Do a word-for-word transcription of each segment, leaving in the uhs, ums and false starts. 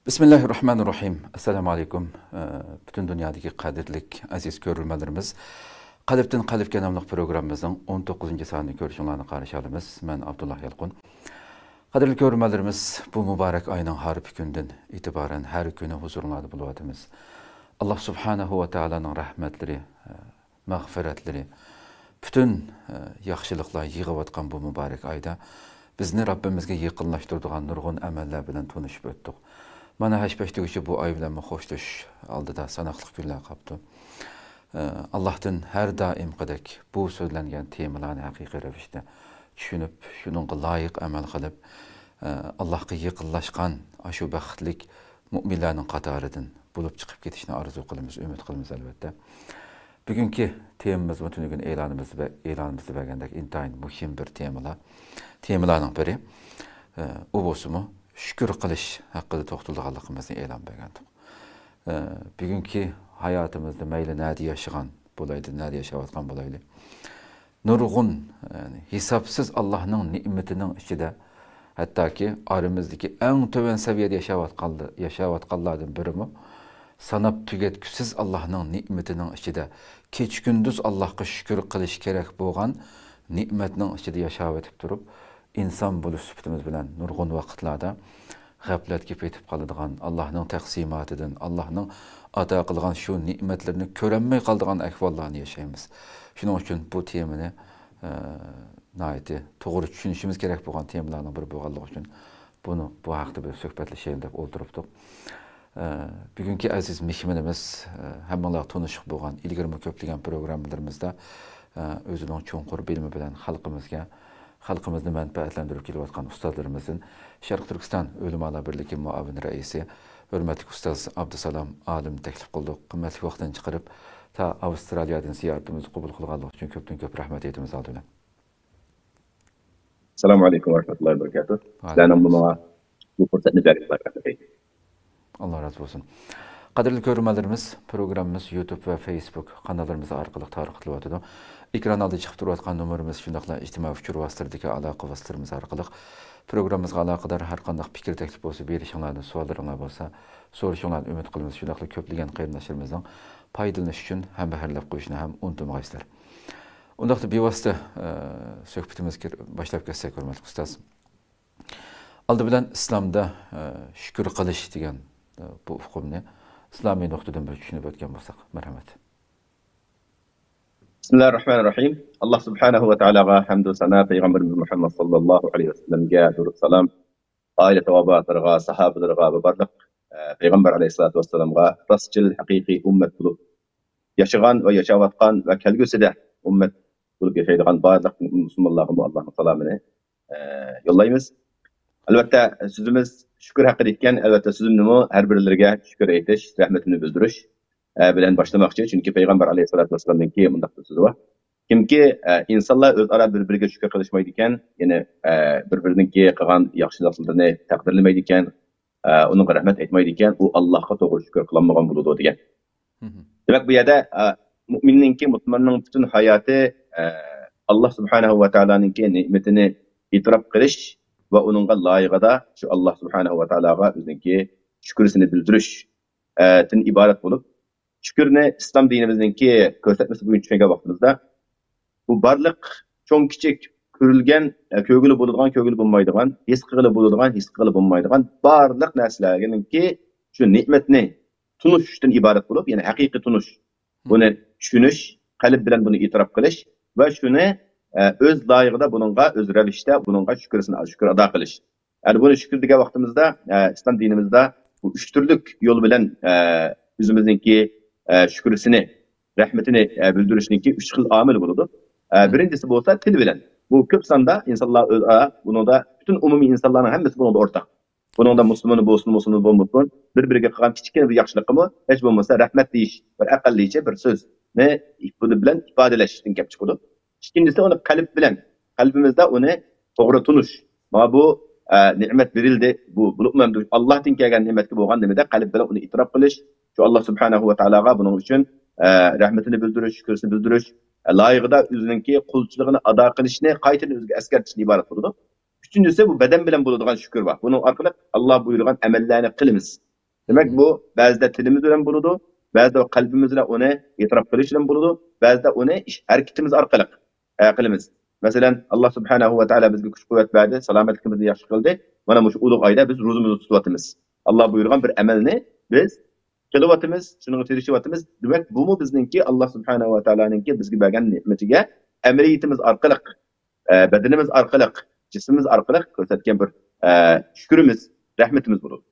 بىسمىللاھىررەھمانىررەھىم. ئەسسالامۇ ئەلەيكۇم. ئە، پۈتۈن دۇنيادىكى قەدىرلىك ئەزىز كۆرۈرمەنلىرىمىز، قەلبتىن قەلبكە ناملىق پروگراممىمىزنىڭ ئون توققۇزىنچى سانىنى كۆرۈشۈڭلارنى قارشى ئالىمىز. مەن ئابدۇللا يالقۇن. قەدىرلىك كۆرۈرمەنلىرىمىز، بۇ مۇبارەك ئاينىڭ ھارپا كۈنىدىن ئېتىبارەن ھەر كۈنى ھۇزۇرۇڭلاردا بولۇۋاتىمىز. ئاللا سۇبھانەھۇ ۋە تائالانىڭ رەھمەتلىرى، ئە، مەغپىرەتلىرى، پۈتۈن، ئە، ياخشىلىقلار يېغىۋاتقان بۇ مۇبارەك ئايدا بىزنى رەببىمىزگە يېقىنلاشتۇرىدىغان نۇرغۇن ئەمەللەر بىلەن تونۇشۇپ ئۆتتۇق. مانا ھەش-پەش دېگۈچە بۇ ئاي بىلەنمۇ خوشلىشىش ئالدىدا ساناقلىق كۈنلەر قاپتۇ. ئە، ئاللاھتىن ھەر دائىمقىدەك بۇ سۆزلەنگەن تېمىلارنى ھەقىقىي رەۋىشتە چۈشىنىپ، شۇنىڭغا لايىق ئەمەل قىلىپ، ئە، ئاللاھقا يېقىنلاشقان ئاشۇ بەختلىك مۇئمىنلارنىڭ قاتارىدىن بولۇپ چىقىپ كېتىشنى ئارزۇ قىلىمىز، ئۈمىد قىلىمىز، ئەلۋەتتە. بۈگۈنكى تېمىمىزمۇ تۈنۈگۈن ئېلانىمىزدا بە-، ئېلانىمىزدا بەرگەندەك ئىنتايىن مۇھىم بىر تېمىلار، تېمىلارنىڭ بىرى. ئە، ئۇ بولسىمۇ شۈكۈر قىلىش ھەققىدە توختىلىدىغانلىقىمىزنى ئېلان بەرگەنتۇق. ئە، بۈگۈنكى ھاياتىمىزدا مەيلى نەدە ياشىغان بولايلى، نەدە ياشاۋاتقان بولايلى، نۇرغۇن، يەنى ھېسابسىز ئاللاھنىڭ نېمىتىنىڭ ئىچىدە، ھەتتاكى ئارىمىزدىكى ئەڭ تۆۋەن سەۋىيەدە ياشاۋاتقانلا-، ياشاۋاتقانلاردىن بىرىمۇ، ساناپ تۈگەتكۈسىز ئاللاھنىڭ نېمىتىنىڭ ئىچىدە، كېچە-كۈندۈز ئاللاھقا شۈكۈر قىلىش كېرەك بولغان نېمەتنىڭ ئىچىدە ياشاۋېتىپ تۇرۇپ، ئىنسان بولۇش سۈپىتىمىز بىلەن نۇرغۇن ۋاقىتلاردا غەپلەتكە پېتىپ قالىدىغان، ئاللاھنىڭ تەقسىماتىدىن، ئاللاھنىڭ ئاتا قىلغان شۇ نېمەتلىرىنى كۆرەلمەي قالىدىغان ئەھۋاللارنى ياشايمىز. شۇنىڭ ئۈچۈن بۇ تېمىنى، ئە، ناھايىتى توغرا چۈشىنىشىمىز كېرەك بولغان تېمىلارنىڭ بىرى بولغانلىقى ئۈچۈن بۇنى، بۇ ھەقتە بىر سۆھبەتلىشەيلى دەپ ئولتۇرۇپتۇق. ئە، بۈگۈنكى ئەزىز مېھمىنىمىز، ئە، ھەممىڭلار تونۇشلۇق بولغان، ئىلگىرىمۇ كۆپلىگەن پروگراممىلىرىمىزدا، ئە، ئۆزىنىڭ چوڭقۇر بىلىمى بىلەن خەلقىمىزگە، خەلقىمىزنى مەنپەئەتلەندۈرۈپ كېلىۋاتقان ئۇستازلىرىمىزدىن شەرقىي تۈركىستان ئۆلىمالار بىرلىكى مۇئاۋىن رەئىسى، ھۆرمەتلىك ئۇستاز ئابدۇسالام ئالىمنى تەكلىپ قىلدۇق. قىممەتلىك ۋاقتىنى چىقىرىپ، تا ئاۋسترالىيەدىن زىيارىتىمىزنى قوبۇل قىلغانلىقى ئۈچۈن كۆپتىن كۆپ رەھمەت ئېيتىمىز ئالدى بىلەن. ئەسسالامۇ ئەلەيكۇم ۋە رەھمەتۇللاھى ۋە بەرىكاتۇھ. سىلەرنىڭ ماڭا بۇ پۇرسەتنى بەرگىنىڭلارغا رەھمەت. ئاللا رازى بولسۇن. قەدىرلىك كۆرۈرمەنلىرىمىز، پروگراممىمىز يۇتۇب ۋە فېيسبۇك قاناللىرىمىز ئارقىلىق تارقىتىلىۋاتىدۇ. ئېكران ئالدىدا چىقىپ تۇرۇۋاتقان نومۇرىمىز، شۇنداقلا ئىجتىمائىي ئۇچۇر ۋاسىتىلىرىدىكى ئالاقە ۋاسىتىلىرىمىز ئارقىلىق پروگراممىمىزغا ئالاقىدار ھەر قانداق پىكىر، تەكلىپ بولسا بېرىشىڭلاردىن، سوئاللىرىڭلار بولسا سورىشىڭلارنى ئۈمىد قىلىمىز. شۇنداقلا كۆپلىگەن قېرىنداشلىرىمىزنىڭ پايدىلىنىش ئۈچۈن ھەمبەھىرلەپ قويۇشنى ھەم ئۇنتۇمىغايسىلەر. ئۇنداقتا بىۋاسىتە، ئە، سۆھبىتىمىزگە كىر-، باشلاپ كەتسەك، ھۆرمەتلىك ئۇستاز. ئالدى بىلەن ئىسلامدا، ئە، شۈكۈر قىلىش دېگەن، ئە، بۇ ئۇقۇمنى ئىسلامىي نۇقتىدىن بىر چۈشىنىپ ئۆتكەن بولساق، مەرھەمەت. بىسمىللاھىررەھمانىررەھىم. ئاللا سۇبھانەھۇ ۋە تائالاغا ھەمدۇ سانا، پەيغەمبىرىمىز مۇھەممەد ساللاللاھۇ ئەلەيھى ۋەسەللەمگە دۇرۇت سالام، ئائىلە تاۋابىئاتلىرىغا، ساھابىلىرىغا ۋە بارلىق، ئە، پەيغەمبەر ئەلەيھىسسالاتۇ ۋەسسالامغا راسچىل، ھەقىقىي ئۈممەت بولۇپ ياشىغان ۋە ياشاۋاتقان ۋە كەلگۈسىدە ئۈممەت بولۇپ ياشايدىغان بارلىق مۇسۇلمانلارغىمۇ ئاللانىڭ سالامىنى، ئە، يوللايمىز. ئەلۋەتتە، سۆزىمىز شۈكۈر ھەققىدە ئىكەن، ئەلۋەتتە، سۆزۈمنىمۇ ھەر بىرلىرىگە شۈكۈر ئېيتىش، رەھمىتىمنى بىلدۈرۈش، ئە، بىلەن باشلىماقچى. چۈنكى پەيغەمبەر ئەلەيھىسسالاتۇ ۋەسسالامنىڭكى مۇنداق بىر سۆزى بار. كىمكى، ئە، ئىنسانلار ئۆزئارا بىر-بىرىگە شۈكۈر قىلىشمايدىكەن، يەنى، ئە، بىر-بىرىنىڭكى قىلغان ياخشىلىقلىرىنى تەقدىرلىمەيدىكەن، ئە، ئۇنىڭغا رەھمەت ئېيتمايدىكەن، ئۇ ئاللاھقا توغرا شۈكۈر قىلالمىغان بولىدۇ دېگەن. مھم. دېمەك، بۇ يەردە، ئە، مۇئمىننىڭكى، مۇسۇلماننىڭ پۈتۈن ھاياتى، ئە، ئاللاھ سۇبھانەھۇ ۋە تائالانىڭكى نېمىتىنى ئېتىراپ قىلىش ۋە ئۇنىڭغا لايىقىدا شۇ ئاللاھ سۇبھانەھۇ ۋە تائالاغا ئۆزىنىڭكى شۈكرىسىنى بىلدۈرۈش، ئە، دىن ئىبارەت بولۇپ، شۈكۈرنى ئىسلام دىنىمىزنىڭكى كۆرسەتمىسى بويىچە چۈشەنگەن ۋاقتىمىزدا، بۇ بارلىق چوڭ كىچىك كۆرۈلگەن، ئە، كۆرگىلى بولىدىغان، كۆرگىلى بولمايدىغان، ھېس قىلغىلى بولىدىغان، ھېس قىلغىلى بولمايدىغان بارلىق نەرسىلەرنىڭكى شۇ نېمەتنى تونۇشتىن ئىبارەت بولۇپ، يەنى ھەقىقىي تونۇش، بۇنى چۈشىنىش، قەلب بىلەن بۇنى ئېتىراپ قىلىش ۋە شۇنى، ئە، ئۆز لايىقىدا بۇنىڭغا، ئۆز رەۋىشتە بۇنىڭغا شۈكرىسىنى، شۈكۈر ئادا قىلىش. يەنى بۇنى شۈكۈر دېگەن ۋاقتىمىزدا، ئە، ئىسلام دىنىمىزدا بۇ ئۈچ تۈرلۈك يول بىلەن، ئە، ئۆزىمىزنىڭكى، ئە، شۈكرىسىنى، رەھمىتىنى، ئە، بىلدۈرۈشنىڭكى ئۈچ خىل ئامىلى بولىدۇ. ئە، بىرىنچىسى بولسا تىل بىلەن. بۇ كۆپ ساندا ئىنسانلار ئۆزئارا بۇنىڭدا، پۈتۈن ئومۇمىي ئىنسانلارنىڭ ھەممىسى بۇنىڭدا ئورتاق. بۇنىڭدا مۇسۇلمىنى بولسۇن، مۇسۇلمىنى بولمىسۇن، بىر-بىرىگە قىلغان كىچىككىنە بىر ياخشىلىققىمۇ ھېچ بولمىسا رەھمەت دېيىش، بىر ئەقەللىيچە بىر سۆزنى بۇنى بىلەن ئىپادىلەشتىن كېلىپ چىقىدۇ. ئىككىنچىسى، ئۇنى قەلب بىلەن، قەلبىمىزدە ئۇنى توغرا تونۇش. ماڭا بۇ، ئە، نېمەت بېرىلدى، بۇ، بولۇپمۇ ئەمدى ئاللاھتىن كەلگەن نېمەتكە بولغان نېمىدە قەلب بىلەن ئۇنى ئېتىراپ قىلىش، شۇ ئاللا سۇبھانەھۇ ۋە تائالاغا بۇنىڭ ئۈچۈن، ئە، رەھمىتىنى بىلدۈرۈش، شۈكرىسىنى بىلدۈرۈش، ئە، لايىقىدا ئۆزىنىڭكى قۇلچىلىقىنى ئادا قىلىشنى قايتىدىن ئۆزىگە ئەسكەرتىشتىن ئىبارەت بولىدۇ. ئۈچىنچىسى، بۇ بەدەن بىلەن بولىدىغان شۈكۈر بار. بۇنىڭ ئارقىلىق ئاللا بۇيرۇغان ئەمەللەرنى قىلىمىز. دېمەك، بۇ بەزىدە تىلىمىز بىلەن بولىدۇ، بەزىدە قەلبىمىز بىلەن ئۇنى ئېتىراپ قىلىش بىلەن بولىدۇ، بەزىدە ئۇنى ئىش ھەرىكىتىمىز ئارقىلىق، ئە، قىلىمىز. مەسىلەن، ئاللا سۇبھانەھۇ ۋە تائالا بىزگە كۈچ-قۇۋۋەت بەردى، سالامەتلىكىمىزنى ياخشى قىلدى. مانا مۇشۇ ئۇلۇغ ئايدا بىز روزىمىزنى تۇتۇۋاتىمىز. ئاللا بۇيرۇغان بىر ئەمەلنى بىز قىلىۋاتىمىز، شۇنىڭغا تىرىشىۋاتىمىز. دېمەك، بۇمۇ بىزنىڭكى ئاللا سۇبھانەھۇ ۋە تائالانىڭكى بىزگە بەرگەن نېمىتىگە ئەمەلىيىتىمىز ئارقىلىق، ئە، بەدىنىمىز ئارقىلىق، جىسمىمىز ئارقىلىق كۆرسەتكەن بىر، ئە، شۈكرىمىز، رەھمىتىمىز بولىدۇ.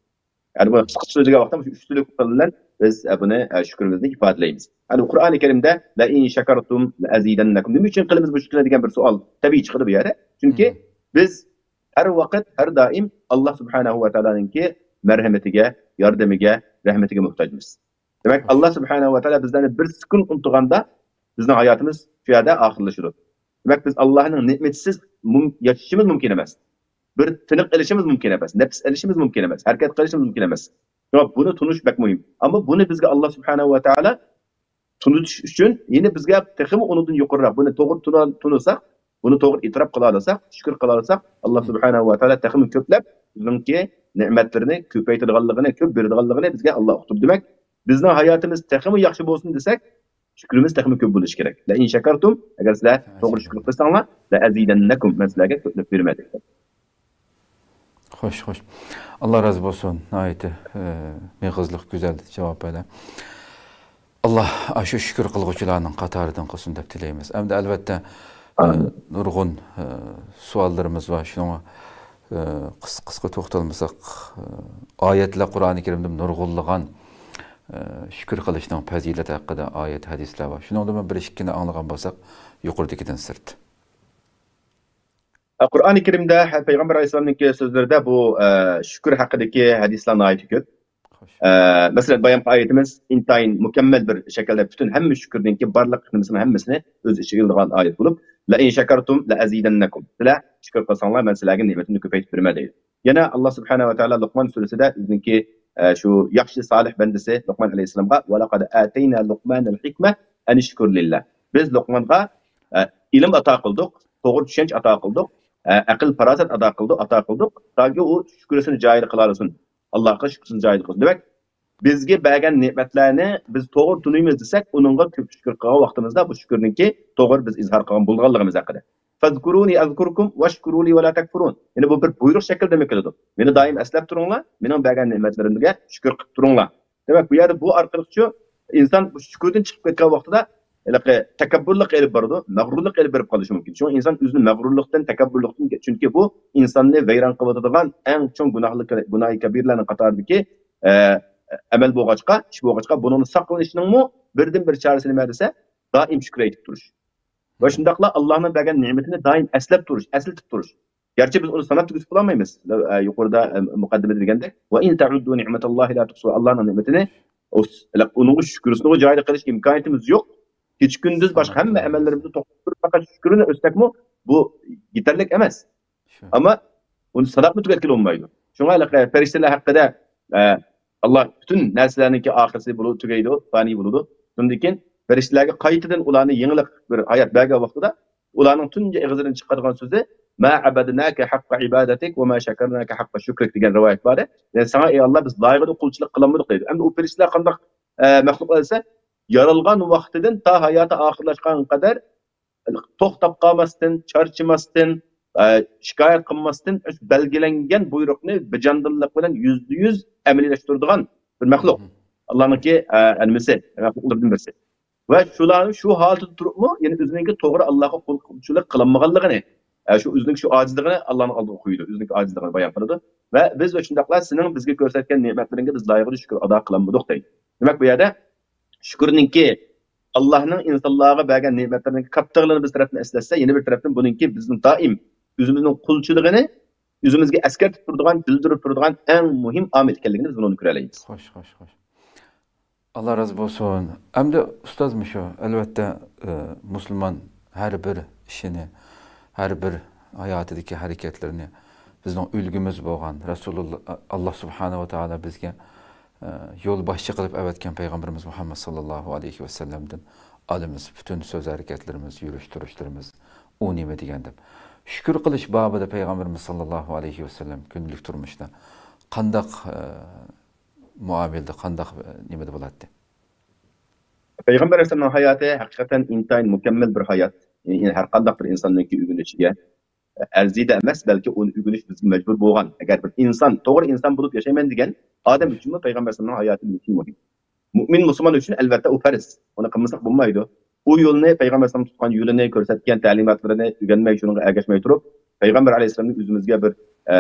يەنى بۇ قىسقىچە سۆزلىگەن ۋاقىتتا مۇشۇ ئۈچ تۈرلۈك قىل بىلەن بىز، ئە، بۇنى، ئە، شۈكرىمىزنى ئىپادىلەيمىز. يەنى قۇرئانى كەرىمدە «لەئىن شەكەرتۇم لەئەزىدەننەكۇم». نېمە ئۈچۈن قىلىمىز بۇ شۈكرىنى دېگەن بىر سوئال تەبىئىي چىقىدۇ بۇ يەردە. چۈنكى بىز ھەر ۋاقىت، ھەر دائىم ئاللا سۇبھانەھۇ ۋە تائالانىڭكى مەرھەمىتىگە، ياردىمىگە، رەھمىتىگە موھتاجمىز. دېمەك، ئاللا سۇبھانەھۇ ۋە تائالا بىزلەرنى بىر سېكۇنت ئۇنتۇغاندا، بىزنىڭ ھاياتىمىز شۇ يەردە ئاخىرلىشىدۇ. دېمەك، بىز ئاللانىڭ نېمىتىسىز مۇم-، ياشىشىمىز مۇمكىن ئەمەس. بىر تىنىق ئېلىشىمىز مۇمكىن ئەمەس. نەپس ئېلىشىمىز مۇمكىن ئەمەس. ھەرىكەت قىلىشىمىز مۇمكىن ئەمەس. شۇڭا بۇنى تونۇش بەك مۇھىم. ئەمما بۇنى بىزگە ئاللا سۇبھانەھۇ ۋە تائالا تونۇتۇش ئۈچۈن يەنە بىزگە تېخىمۇ ئۇنىڭدىن يۇقىرىراق، بۇنى توغرا تونۇ-، تونۇساق، بۇنى توغرا ئېتىراپ قىلالىساق، شۈكۈر قىلالىساق، ئاللا سۇبھانەھۇ ۋە تائالا تېخىمۇ كۆپلەپ بىزنىڭكى نېمەتلىرىنى كۆپەيتىدىغانلىقىنى، كۆپ بېرىدىغانلىقىنى بىزگە ئاللا ئۇقتۇردى. دېمەك، بىزنىڭ ھاياتىمىز تېخىمۇ ياخشى بولسۇن دېسەك، شۈكرىمىز تېخىمۇ كۆپ بولۇشى كېرەك. لەئىن شەكەرتۇم، ئەگەر سىلەر توغرا شۈكۈر قىلساڭلار، لەئەزىدەننەكۇم، مەن سىلەرگە كۆپلەپ بېرىمەن دېدى. خوش، خوش. ئاللا رازى بولسۇن. ناھايىتى، ئە، مېغىزلىق، گۈزەل جاۋاب بەردى. ئاللا ئاشۇ شۈكۈر قىلغۇچىلارنىڭ قاتارىدىن قىلسۇن دەپ تىلەيمىز. ئەمدى ئەلۋەتتە، ئە، ئامىن. نۇرغۇن، ئە، سوئاللىرىمىز بار. شۇنىڭغا، ئە، قىس-، قىسقا توختالمىساق، ئە، ئايەتلەر قۇرئانى كەرىمدە نۇرغۇنلىغان، ئە، شۈكۈر قىلىشنىڭ پەزىلىتى ھەققىدە ئايەت، ھەدىسلەر بار. شۇنىڭدىمۇ بىر ئىككىنى ئاڭلىغان بولساق، يۇقىرىدىكىدىن سىرت. قۇرئانى كەرىمدە ھە-، پەيغەمبەر ئەلەيھىسسالامنىڭكى سۆزلىرىدە بۇ، ئە، شۈكۈر ھەققىدىكى ھەدىسلەر ناھايىتى كۆپ. خوش. ئە، مەسىلەن، بايامقى ئايىتىمىز ئىنتايىن مۇكەممەل بىر شەكىلدە پۈتۈن ھەممە شۈكۈرنىڭكى بارلىق نېمىسىنىڭ ھەممىسىنى ئۆز ئىچىگە ئالىدىغان ئايەت بولۇپ، «لەئىن شەكەرتۇم لەئەزىدەننەكۇم.» سىلەر شۈكۈر قىلساڭلار، مەن سىلەرگە نېمىتىمنى كۆپەيتىپ بېرىمەن دەيدۇ. يەنە ئاللا سۇبھانەھۇ ۋە تائالا لۇقمان سۈرىسىدە ئۆزىنىڭكى، ئە، شۇ ياخشى، سالىھ بەندىسى لۇقمان ئەلەيھىسسالامغا، «ۋەلەقەد ئاتەينا لۇقمانەل ھىكمە ئەنىشكۇر لىللا.» بىز لۇقمانغا، ئە، ئىلىم ئاتا قىلدۇق، توغرا چۈشەنچە ئاتا قىلدۇق، ئە، ئەقىل، پاراسەت ئاتا قىلدۇق، ئاتا قىلدۇق، تاكى ئۇ شۈكرىسىنى جايىدا قىلالىسۇن. ئاللاغا شۈكرىسىنى جايىدا قىلسۇن. دېمەك، بىزگە بەرگەن نېمەتلەرنى بىز توغرا تونۇيمىز دېسەك، ئۇنىڭغا كۆپ شۈكۈر قىلغان ۋاقتىمىزدا بۇ شۈكۈرنىڭكى توغرا بىز ئىزھار قىلغان بولغانلىقىمىز ھەققىدە. فەزكۇرۇنى ئەزكۇركۇم ۋەشكۇرۇ لى ۋە لا تەكفۇرۇن. يەنى بۇ بىر بۇيرۇق شەكلىدە كېلىدۇ. مېنى دائىم ئەسلەپ تۇرۇڭلار، مېنىڭ بەرگەن نېمەتلىرىمگە شۈكۈر قىلىپ تۇرۇڭلار. دېمەك، بۇ يەردە بۇ ئارقىلىقچۇ ئىنسان بۇ شۈكۈردىن چىقىپ كەتكەن ۋاقتىدا ھېلىقى تەكەببۇرلۇق ئېلىپ بارىدۇ، مەغرۇرلۇق ئېلىپ بېرىپ قالىشى مۇمكىن. شۇڭا ئىنسان ئۆزىنى مەغرۇرلۇقتىن، تەكەببۇرلۇقتىن، چۈنكى بۇ ئىنساننى ۋەيران قىلىۋاتىدىغان ئەڭ چوڭ گۇناھلىق، گۇناھى كەبىرىلەرنىڭ قاتارىدىكى، ئە، ئەمەل بولغاچقا، ئىش بولغاچقا، بۇنىڭدىن ساقلىنىشنىڭمۇ بىردىنبىر چارىسى نېمە دېسە، دائىم شۈكۈر ئېيتىپ تۇرۇش. ۋە شۇنداقلا ئاللانىڭ بەرگەن نېمىتىنى دائىم ئەسلەپ تۇرۇش، ئەسلىتىپ تۇرۇش. گەرچە بىز ئۇنى ساناپ تۈگىتىپ بولالمايمىز. ئە، يۇقىرىدا، ئە، مۇقەددىمىدە دېگەندەك، «ۋە ئىن تەئۇددۇ نىئمەتاللاھى لا تۇھسۇھا»، ئاللانىڭ نېمىتىنى ئۇس-، ئۇنىڭغا شۈكرىسىنىغۇ جايىدا قىلىش ئىمكانىيىتىمىز يوق. كېچە كۈندۈز باشقا ھەممە ئەمەللىرىمىزنى توختىتىپ، پەقەت شۈكرىنى ئۆتسەكمۇ، بۇ يېتەرلىك ئەمەس. شۇ. ئەمما ئۇنى ساناپمۇ تۈگەتكىلى بولمايدۇ. شۇڭا ھېلىقى پەرىشتىلەر ھەققىدە، ئە، ئاللا پۈتۈن نەرسىلەرنىڭكى ئاخىرسى بولۇ-، تۈگەيدۇ، پانىي بولىدۇ. شۇندىن كېيىن پەرىشتىلەرگە قايتىدىن ئۇلارنى يېڭىلىق بىر ھايات بەرگەن ۋاقتىدا، ئۇلارنىڭ تۇنجى ئېغىزىدىن چىقىدىغان سۆزى، «ما ئەبەدناكە ھەققە ئىبادەتىك ۋە ما شەكەرناكە ھەققە شۈكرىك» دېگەن رىۋايەت بار. يەنى ساڭا، ئەي ئاللا، بىز لايىقىدا قۇلچىلىق قىلالمىدۇق دەيدۇ. ئەمدى ئۇ پەرىشتىلەر قانداق، ئە، مەخلۇقلار دېسە، يارالغان ۋاقتىدىن تا ھاياتى ئاخىرلاشقانغا قەدەر توختاپ قالماستىن، چارچىماستىن، ئە، شىكايەت قىلماستىن، بەلگىلەنگەن بۇيرۇقنى بىجاندىللىق بىلەن يۈزدە يۈز ئەمەلىيلەشتۈرىدىغان بىر مەخلۇق. مم. ئاللانىڭكى، ئە، نېمىسى، مەخلۇقلىرىدىن بىرسى. ۋە شۇلار شۇ ھالىتىدە تۇرۇپمۇ، يەنە ئۆزىنىڭكى توغرا ئاللاغا قۇلچىلىق قىلالمىغانلىقىنى، ئە، شۇ ئۆزىنىڭ شۇ ئاجىزلىقىنى ئاللانىڭ ئالدىغا قويىدۇ، ئۆزىنىڭكى ئاجىزلىقىنى بايان قىلىدۇ. ۋە بىز ۋە شۇنداقلا سېنىڭ بىزگە كۆرسەتكەن نېمەتلىرىڭگە بىز لايىقىدا شۈكۈر ئادا قىلالمىدۇق دەيدۇ. دېمەك، بۇ يەردە شۈكۈرنىڭكى ئاللانىڭ ئىنسانلارغا بەرگەن نېمەتلىرىنىڭ كاتتىقلىقىنى بىر تەرەپتىن ئەسلەتسە، يەنە بىر تەرەپتىن بۇنىڭكى بىزنىڭ دائىم ئۆزىمىزنىڭ قۇلچىلىقىنى ئۆزىمىزگە ئەسكەرتىپ تۇرىدىغان، بىلدۈرۈپ تۇرىدىغان ئەڭ مۇھىم ئامىل ئىكەنلىكىنى بىز بۇنىڭدىن كۆرەلەيمىز. خوش، خوش، خوش. ئاللا رازى بولسۇن. ئەمدى ئۇستاز مۇشۇ، ئەلۋەتتە، ئە، مۇسۇلمان ھەر بىر ئىشىنى، ھەر بىر ھاياتىدىكى ھەرىكەتلىرىنى بىزنىڭ ئۈلگىمىز بولغان رەسۇلۇللا، ئاللا سۇبھانەھۇ ۋە تائالا بىزگە، ئە، يول باشچى قىلىپ ئەۋەتكەن پەيغەمبىرىمىز مۇھەممەد ساللاللاھۇ ئەلەيھى ۋەسەللەمدىن ئالىمىز، پۈتۈن سۆز ھەرىكەتلىرىمىز، يۈرۈش تۇرۇشلىرىمىز، ئۇ نېمە دېگەن دەپ. شۈكۈر قىلىش بابىدا پەيغەمبىرىمىز ساللاللاھۇ ئەلەيھى ۋەسەللەم كۈندىلىك تۇرمۇشتا قانداق، ئە، مۇئامىلىدە، قانداق نېمىدە بولاتتى؟ پەيغەمبەر ئەلەيھىسسالامنىڭ ھاياتى ھەقىقەتەن ئىنتايىن مۇكەممەل بىر ھايات. يەنى ھەر قانداق بىر ئىنساننىڭكى ئۆگىنىشىگە ئەرزىيدە ئەمەس، بەلكى ئۇنى ئۆگىنىش بىزگە مەجبۇر بولغان. ئەگەر بىر ئىنسان توغرا ئىنسان بولۇپ ياشايمەن دېگەن ئادەم ئۈچۈنمۇ پەيغەمبەر ئەلەيھىسسالامنىڭ ھاياتى مۇھىم. مۇئمىن مۇسۇلمان ئۈچۈن ئەلۋەتتە ئۇ پەرز. ئۇنى قىلمىساق بولمايدۇ. ئۇ يولنى، پەيغەمبەر ئەلەيھىسسالام تۇتقان يولىنى، كۆرسەتكەن تەلىماتلىرىنى ئۆگەنمەي، شۇنىڭغا ئەگەشمەي تۇرۇپ، پەيغەمبەر ئەلەيھىسسالامنى ئۆزىمىزگە بىر، ئە،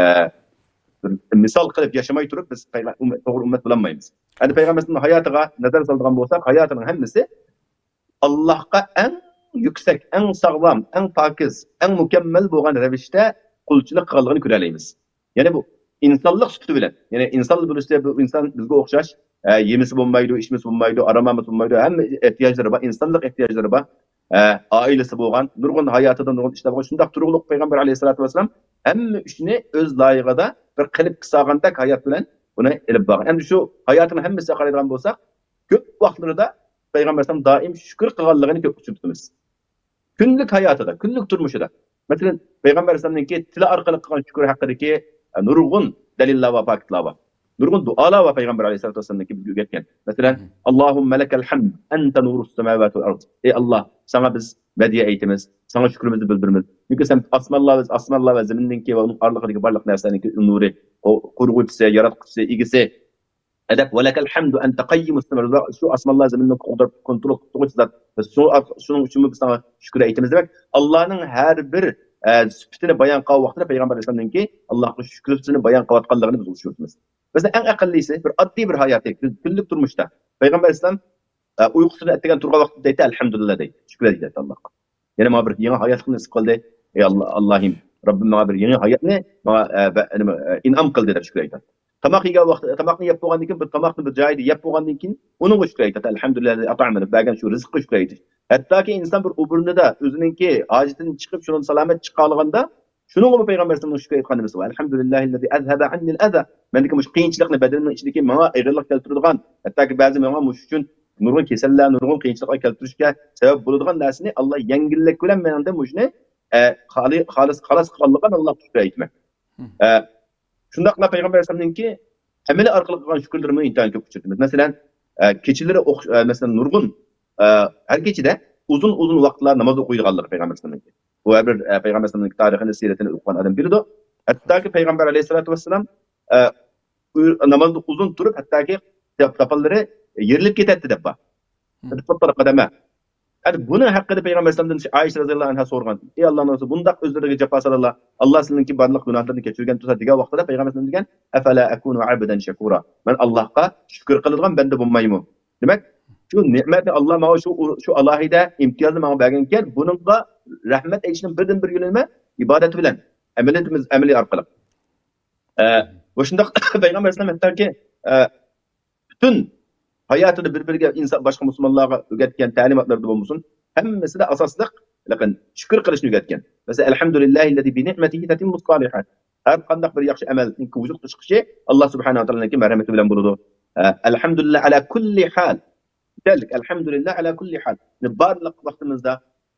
بىر مىسال قىلىپ ياشىماي تۇرۇپ، بىز پەيغەم-، ئۈممەت، توغرا ئۈممەت بولالمايمىز. ئەمدى پەيغەمبەر ئەلەيھىسسالامنىڭ ھاياتىغا نەزەر سالىدىغان بولساق، ھاياتىنىڭ ھەممىسى ئاللاھقا ئەڭ يۈكسەك، ئەڭ ساغلام، ئەڭ پاكىز، ئەڭ مۇكەممەل بولغان رەۋىشتە قۇلچىلىق قىلغانلىقىنى كۆرەلەيمىز. يەنى بۇ ئىنسانلىق سۈپىتى بىلەن، يەنى ئىنسان بولۇشتا بۇ ئىنسان بىزگە ئوخشاش، ئە، يېمىسە بولمايدۇ، ئىچمىسە بولمايدۇ، ئارام ئالمىسا بولمايدۇ، ھەممە ئېھتىياجلىرى بار، ئىنسانلىق ئېھتىياجلىرى بار، ئە، ئائىلىسى بولغان، نۇرغۇن ھاياتىدا نۇرغۇن ئىشلار بولغان، شۇنداق تۇرۇقلۇق پەيغەمبەر ئەلەيھىسسالاتۇ ۋەسسالام ھەممە ئىشنى ئۆز لايىقىدا بىر قېلىپقا سالغاندەك ھايات بىلەن بۇنى ئېلىپ بارغان. ئەمدى شۇ ھاياتىنىڭ ھەممىسىگە قارايدىغان بولساق، كۆپ ۋاقىتلىرىدا پەيغەمبەر ئەلەيھىسسالام دائىم شۈكۈر قىلغانلىقىنى كۆپ ئۇچرىتىمىز. كۈنلۈك ھاياتىدا، كۈنلۈك تۇرمۇشىدا. مەسىلەن، پەيغەمبەر ئەلەيھىسسالامنىڭكى تىلى ئارقىلىق قىلغان شۈكرى ھەققىدىكى، ئە، نۇرغۇن دەلىللەر ۋە پاكىتلار بار. نۇرغۇن دۇئالار ۋە پەيغەمبەر ئەلەيھىسسالاتۇ ۋەسسالامنىڭكى بىزگە ئۆگەتكەن. مەسىلەن، اللهم لك الحمد أنت نور السماوات والأرض. ئەي ئاللا، ساڭا بىز مەدھىيە ئېيتىمىز، ساڭا شۈكرىمىزنى بىلدۈرىمىز. چۈنكى سەن ئاسمانلار ۋە، ئاسمانلار ۋە زېمىننىڭكى ۋە ئۇنىڭ ئارىلىقىدىكى بارلىق نەرسىلەرنىڭكى نۇرى، قۇ-، قۇرغۇچىسى، ياراتقۇچىسى، ئىگىسى. ئەدەپ، ولك الحمد أنت قيم السماوات، شۇ ئاسمانلار زېمىننى قوغداپ كونترول قىلغۇچى زات. بىز شۇ، شۇنىڭ ئۈچۈنمۇ بىز ساڭا شۈكۈر ئېيتىمىز دېمەك. ئاللانىڭ ھەر بىر، ئە، سۈپىتىنى بايان قىلغان ۋاقتىدا پەيغەمبەر ئەلەيھىسسالامنىڭكى ئاللاغا شۈكرىنى بايان قىلىۋاتقانلىقىنى بىز ئۇچرىتىمىز. مەسىلەن، ئەڭ ئەقەللىسى بىر ئاددىي بىر ھاياتى، كۈن-، كۈنلۈك تۇرمۇشتا پەيغەمبەر ئەلەيھىسسالام، ئە، ئۇيقۇسىدىن ئەتىگەن تۇرغان ۋاقتىدا دەيتتى، ئەلھەمدۇلىللا دەيتتى، شۈكۈر دەيتتى ئاللاغا. يەنە ماڭا بىر يېڭى ھاياتلىقنى نېسىپ قىلدى. ئەي ئاللا، ئاللاھىم، رەببىم ماڭا بىر يېڭى ھاياتنى ماڭا، ئە، بە-، نېمە، ئە، ئىنئام قىلدى دەپ شۈكۈر ئېيتاتتى. تاماق يېگەن ۋاقتى، تاماقنى يەپ بولغاندىن كېيىن، بىر تاماقنى بىر جايىدا يەپ بولغاندىن كېيىن، ئۇنىڭغا شۈكۈر ئېيتاتتى. ئەلھەمدۇلىللا، ئەتئەمەنى، بەرگەن شۇ رىزىققا شۈكۈر ئېيتىش. ھەتتاكى ئىنسان بىر ئوبورنىدا ئۆزىنىڭكى ھاجىتىدىن چىقىپ، شۇنىڭ سالامەت چىقالىغاندا، شۇنىڭغىمۇ پەيغەمبەر ئەلەيھىسسالامنىڭ شۈكۈر ئېيتقان نېمىسى بار. ئەلھەمدۇلىللاھىللەزى ئەزھەبە ئەننىل ئەزا. مەندىكى مۇشۇ قىيىنچىلىقنى، بەدىنىمنىڭ ئىچىدىكى ماڭا ئېغىرلىق كەلتۈرىدىغان، ھەتتاكى بەزى ماڭا مۇشۇ ئۈچۈن نۇرغۇن كېسەللەر، نۇرغۇن قىيىنچىلىقلار كەلتۈرۈشكە سەۋەب بولىدىغان نەرسىنى ئاللا يەڭگىللىك بىلەن مېنىڭدىن مۇشۇنى، ئە، خالىي-، خالىس، خالاس قىلغانلىقىنى ئاللاغا شۈكۈر ئېيتىمەن. ئە، شۇنداقلا پەيغەمبەر ئەلەيھىسسالامنىڭكى ئەمىلى ئارقىلىق قىلغان شۈكۈرلىرىمۇ ئىنتايىن كۆپ ئۇچرىتىمىز. مەسىلەن، ئە، كېچىلىرى ئوخش-، ئە، مەسىلەن، نۇرغۇن، ئە، ھەر كېچىدە ئۇزۇن ئۇزۇن ۋاقىتلار ناماز ئوقۇيدىغانلىقى پەيغەمبەر ئەلەيھىسسالامنىڭكى. بۇ ھەر بىر، ئە، پەيغەمبەر ئەلەيھىسسالامنىڭكى تارىخىنى، سىيرىتىنى ئوقۇغان ئادەم بىلىدۇ. ھەتتاكى پەيغەمبەر ئەلەيھىسسالاتۇ ۋەسسالام، ئە، ئۇ نامازدا ئۇزۇن تۇرۇپ، ھەتتاكى تاپانلىرى يېرىلىپ كېتەتتى دەپ بار. ئەمدى بۇنىڭ ھەققىدە پەيغەمبەر ئەلەيھىسسالامدىن ئائىشە رەزىياللاھۇ ئەنھا سورىغان، ئەي ئاللانىڭ رەسۇلى، بۇنداق ئۆزلىرىگە جاپا سالىلا، ئاللا سىلىنىڭكى بارلىق گۇناھلىرىنى كەچۈرگەن تۇرسا دېگەن ۋاقتىدا پەيغەمبەر ئەلەيھىسسالام دېگەن، ئەفەلا ئەكۇنۇ ئەبدەن شەكۇرا، مەن ئاللاھقا شۈكۈر قىلىدىغان بەندە بولمايمۇ؟ دېمەك، شۇ نېمەتنى ئاللا ماڭا شۇ، شۇ ئالاھىدە ئىمتىيازنى ماڭا بەرگەنكەن، بۇنىڭغا رەھمەت ئېيتىشنىڭ بىردىن بىر يولى نېمە؟ ئىبادەت بىلەن، ئەمەلىيىتىمىز، ئەمەلىي ئارقىلىق. ئە، مۇشۇنداق پەيغەمبەر ئەلەيھىسسالام ھەتتاكى، ئە، پۈتۈن ھاياتىدا بىر-بىرىگە ئىنسان، باشقا مۇسۇلمانلارغا ئۆگەتكەن تەلىماتلىرىدا بولمىسۇن، ھەممىسىدە ئاساسلىق، لېكىن شۈكۈر قىلىشنى ئۆگەتكەن. مەسىلەن، ئەلھەمدۇلىللاھىللەزى بىنىئمەتىھى تەتىممۇس سالىھات. ھەر قانداق بىر ياخشى ئەمەلنىڭ ۋۇجۇدقا چىقىشى ئاللا سۇبھانەھۇ ۋە تائالانىڭكى مەرھەمىتى بىلەن بولىدۇ. ئە، ئەلھەمدۇلىللا ئەلا كۇللى ھال. يېتەرلىك. ئەلھەمدۇلىللا ئەلا كۇللى ھال. يەنى بارلىق ۋاقتىمىزدا،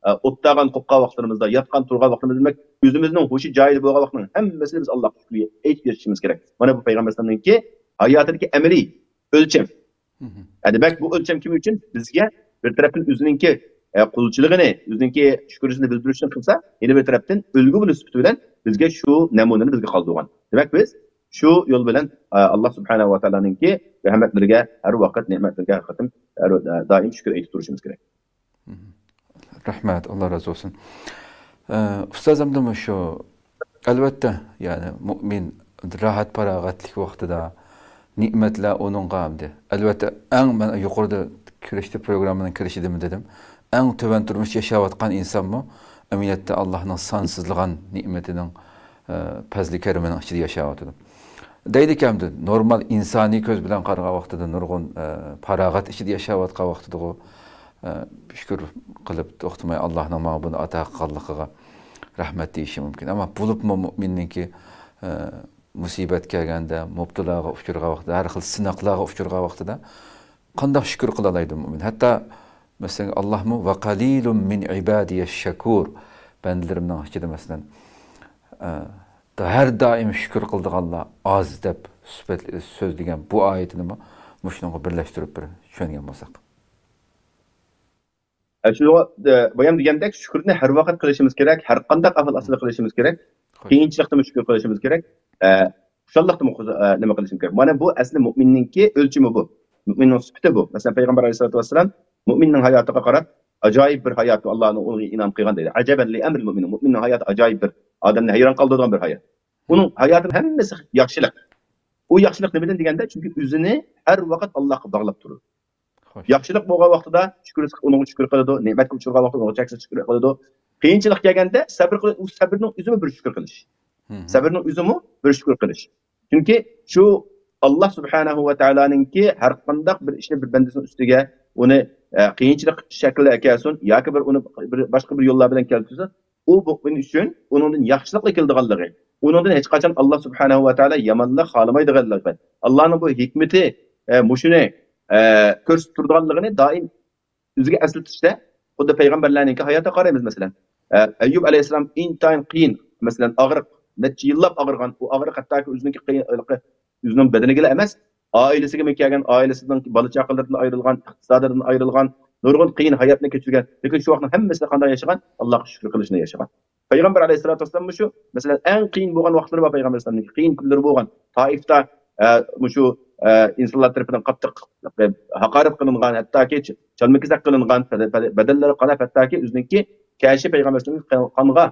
ئە، ئولتۇرغان، قوپقان ۋاقىتلىرىمىزدا، ياتقان، تۇرغان ۋاقتىمىزدا، دېمەك، ئۆزىمىزنىڭ ھوشى جايىدا بولغان ۋاقىتنىڭ ھەممىسىنى بىز ئاللاغا شۈكرى ئېيتىپ ياشىشىمىز كېرەك. مانا بۇ پەيغەمبەر ئەلەيھىسسالامنىڭكى ھاياتىدىكى ئەمەلىي ئۆلچەم. ئە، دېمەك، بۇ ئۆلچەم كىم ئۈچۈن؟ بىزگە بىر تەرەپتىن ئۆزىنىڭكى، ئە، قۇلچىلىقىنى، ئۆزىنىڭكى شۈكرىسىنى بىلدۈرۈشنى قىلسا، يەنە بىر تەرەپتىن ئۈلگە بولۇش سۈپىتى بىلەن بىزگە شۇ نەمۇنىنى بىزگە قالدۇرغان. دېمەك، بىز شۇ يول بىلەن، ئە، ئاللا سۇبھانەھۇ ۋە تائالانىڭكى رەھمەتلىرىگە ھەر ۋاقىت، نېمەتلىرىگە ھەر قېتىم، ھەر، ئە، دائىم شۈكۈر ئېيتىپ تۇرۇشىمىز كېرەك. رەھمەت، ئاللا رازى بولسۇن. ئە، ئۇستاز، ئەمدى مۇشۇ، ئەلۋەتتە، يەنى مۇئمىن راھەت-پاراغەتلىك ۋاقتىدا نېمەتلەر ئۇنىڭغا ئەمدى. ئەلۋەتتە، ئەڭ مەن يۇقىرىدا كىرىشتە، پروگراممىنىڭ كىرىشىدىمۇ دېدىم، ئەڭ تۆۋەن تۇرمۇش ياشاۋاتقان ئىنسانمۇ ئەمەلىيەتتە ئاللانىڭ سانسىزلىغان نېمىتىنىڭ، ئە، پەزلى كەرىمىنىڭ ئىچىدە ياشاۋاتىدۇ. دەيدىكەن، ئەمدى نورمال ئىنسانىي كۆز بىلەن قارىغان ۋاقتىدا نۇرغۇن، ئە، پاراغەت ئىچىدە ياشاۋاتقان ۋاقتىدىغۇ، ئە، شۈكۈر قىلىپ توختىماي ئاللانىڭ ماڭا بۇنى ئاتا قىلغانلىقىغا رەھمەت دېيىشى مۇمكىن. ئەمما بولۇپمۇ مۇئمىننىڭكى، ئە، مۇسىبەت كەلگەندە، مۇپتىلاغا ئۇچرىغان ۋاقتىدا، ھەر خىل سىناقلارغا ئۇچرىغان ۋاقتىدا قانداق شۈكۈر قىلالايدۇ مۇئمىن؟ ھەتتا، مەسىلەن، ئاللامۇ، ۋەقەلىلۇم مىن ئىبادىيەش شەكۇر، بەندىلىرىمنىڭ ئىچىدە، مەسىلەن، ئە، ھەر دائىم شۈكۈر قىلىدىغانلار ئاز دەپ سۈپەتلىك سۆزلىگەن بۇ ئايىتىنىمۇ مۇشۇنىڭغا بىرلەشتۈرۈپ بىر چۈشەنگەن بولساق. ئە، شۇ، ئە، بايام دېگەندەك، شۈكۈرنى ھەر ۋاقىت قىلىشىمىز كېرەك، ھەر قانداق ئەھۋال ئاستىدا قىلىشىمىز كېرەك، قىيىنچىلىقتىمۇ شۈكۈر قىلىشىمىز كېرەك، ئە، خۇشاللىقتىمۇ خۇش-، ئە، نېمە قىلىشىمىز كېرەك. مانا بۇ ئەسلى مۇئمىننىڭكى ئۆلچىمى بۇ. مۇئمىننىڭ سۈپىتى بۇ. مەسىلەن، پەيغەمبەر ئەلەيھىسسالاتۇ ۋەسسالام مۇئمىننىڭ ھاياتىغا قاراپ، ئاجايىپ بىر ھايات ئاللانىڭ ئۇنىڭغا ئىنئام قىلغان دەيدۇ. ئەجەبەن لىئەمرىل مۇئمىن. مۇئمىننىڭ ھاياتى ئاجايىپ بىر، ئادەمنى ھەيران قالدۇرىدىغان بىر ھايات. ئۇنىڭ ھاياتىنىڭ ھەممىسى ياخشىلىق. ئۇ ياخشىلىق نېمىدىن دېگەندە، چۈنكى ئۆزىنى ھەر ۋاقىت ئاللاغا باغلاپ تۇرىدۇ. خوش. ياخشىلىق بولغان ۋاقتىدا شۈكۈر، ئۇنىڭغا شۈكۈر قىلىدۇ، نېمەتكە ئۇچرىغان ۋاقتىدا ئۇنىڭغا چەكسىز شۈكۈر قىلىدۇ. قىيىنچىلىق كەلگەندە سەبىر قىلىدۇ. ئۇ سەبىرنىڭ ئۆزىمۇ بىر شۈكۈر قىلىش. مم. سەبىرنىڭ ئۆزىمۇ بىر شۈكۈر قىلىش. چۈنكى شۇ ئاللا سۇبھانەھۇ ۋە تائالانىڭكى ھەر قانداق بىر ئىشنى بىر بەندىسىنىڭ ئۈستىگە ئۇنى، ئە، قىيىنچىلىق شەكلىدە ئەكەلسۇن ياكى بىر ئۇنى بىر، باشقا بىر يوللار بىلەن كەلتۈرسۇن، ئۇ مۇئمىن ئۈچۈن ئۇنىڭدىن ياخشىلىقلا كېلىدىغانلىقى، ئۇنىڭدىن ھېچقاچان ئاللا سۇبھانەھۇ ۋە تائالا يامانلىق خالىمايدىغانلىقى، ئاللانىڭ بۇ ھېكمىتى، ئە، مۇشۇنى، ئە، كۆرسىتىپ تۇرىدىغانلىقىنى دائىم ئۆزىگە ئەسلىتىشتە، خۇددى پەيغەمبەرلەرنىڭكى ھاياتىغا قارايمىز، مەسىلەن. ئە، ئەييۇب ئەلەيھىسسالام ئىنتايىن قىيىن، مەسىلەن، ئاغرىق، نەچچە يىللاپ ئاغرىغان، ئۇ ئاغرىق ھەتتاكى ئۆزىنىڭكى قىيىن، ئۆزىنىڭ بەدىنىگىلا ئەمەس، ئائىلىسىگىمۇ كەلگەن، ئائىلىسىنىڭ بالا چاقىلىرىدىن ئايرىلغان، ئىقتىسادىدىن ئايرىلغان، نۇرغۇن قىيىن ھاياتنى كەچۈرگەن. لېكىن شۇ ۋاقىتنىڭ ھەممىسىدە قانداق ياشىغان؟ ئاللاغا شۈكۈر قىلىشنى ياشىغان. پەيغەمبەر ئەلەيھىسسالاتۇ ۋەسسالاممۇ شۇ، مەسىلەن، ئەڭ قىيىن بولغان ۋاقىتلىرى بار پەيغەمبەر ئەلەيھىسسالامنىڭ، قىيىن كۈنلىرى بولغان. تائىفتا، ئە، مۇشۇ، ئە، ئىنسانلار تەرىپىدىن قاتتىق ھاقارەت قىلىنغان، ھەتتاكى چ-، چالما-كېسەك قىلىنغان، بەدە-، بەدە-، بەدەنلىرى قاناپ، ھەتتاكى ئۆزىنىڭكى كەشى پەيغەمبەر ئەلەيھىسسالامنىڭ قانغا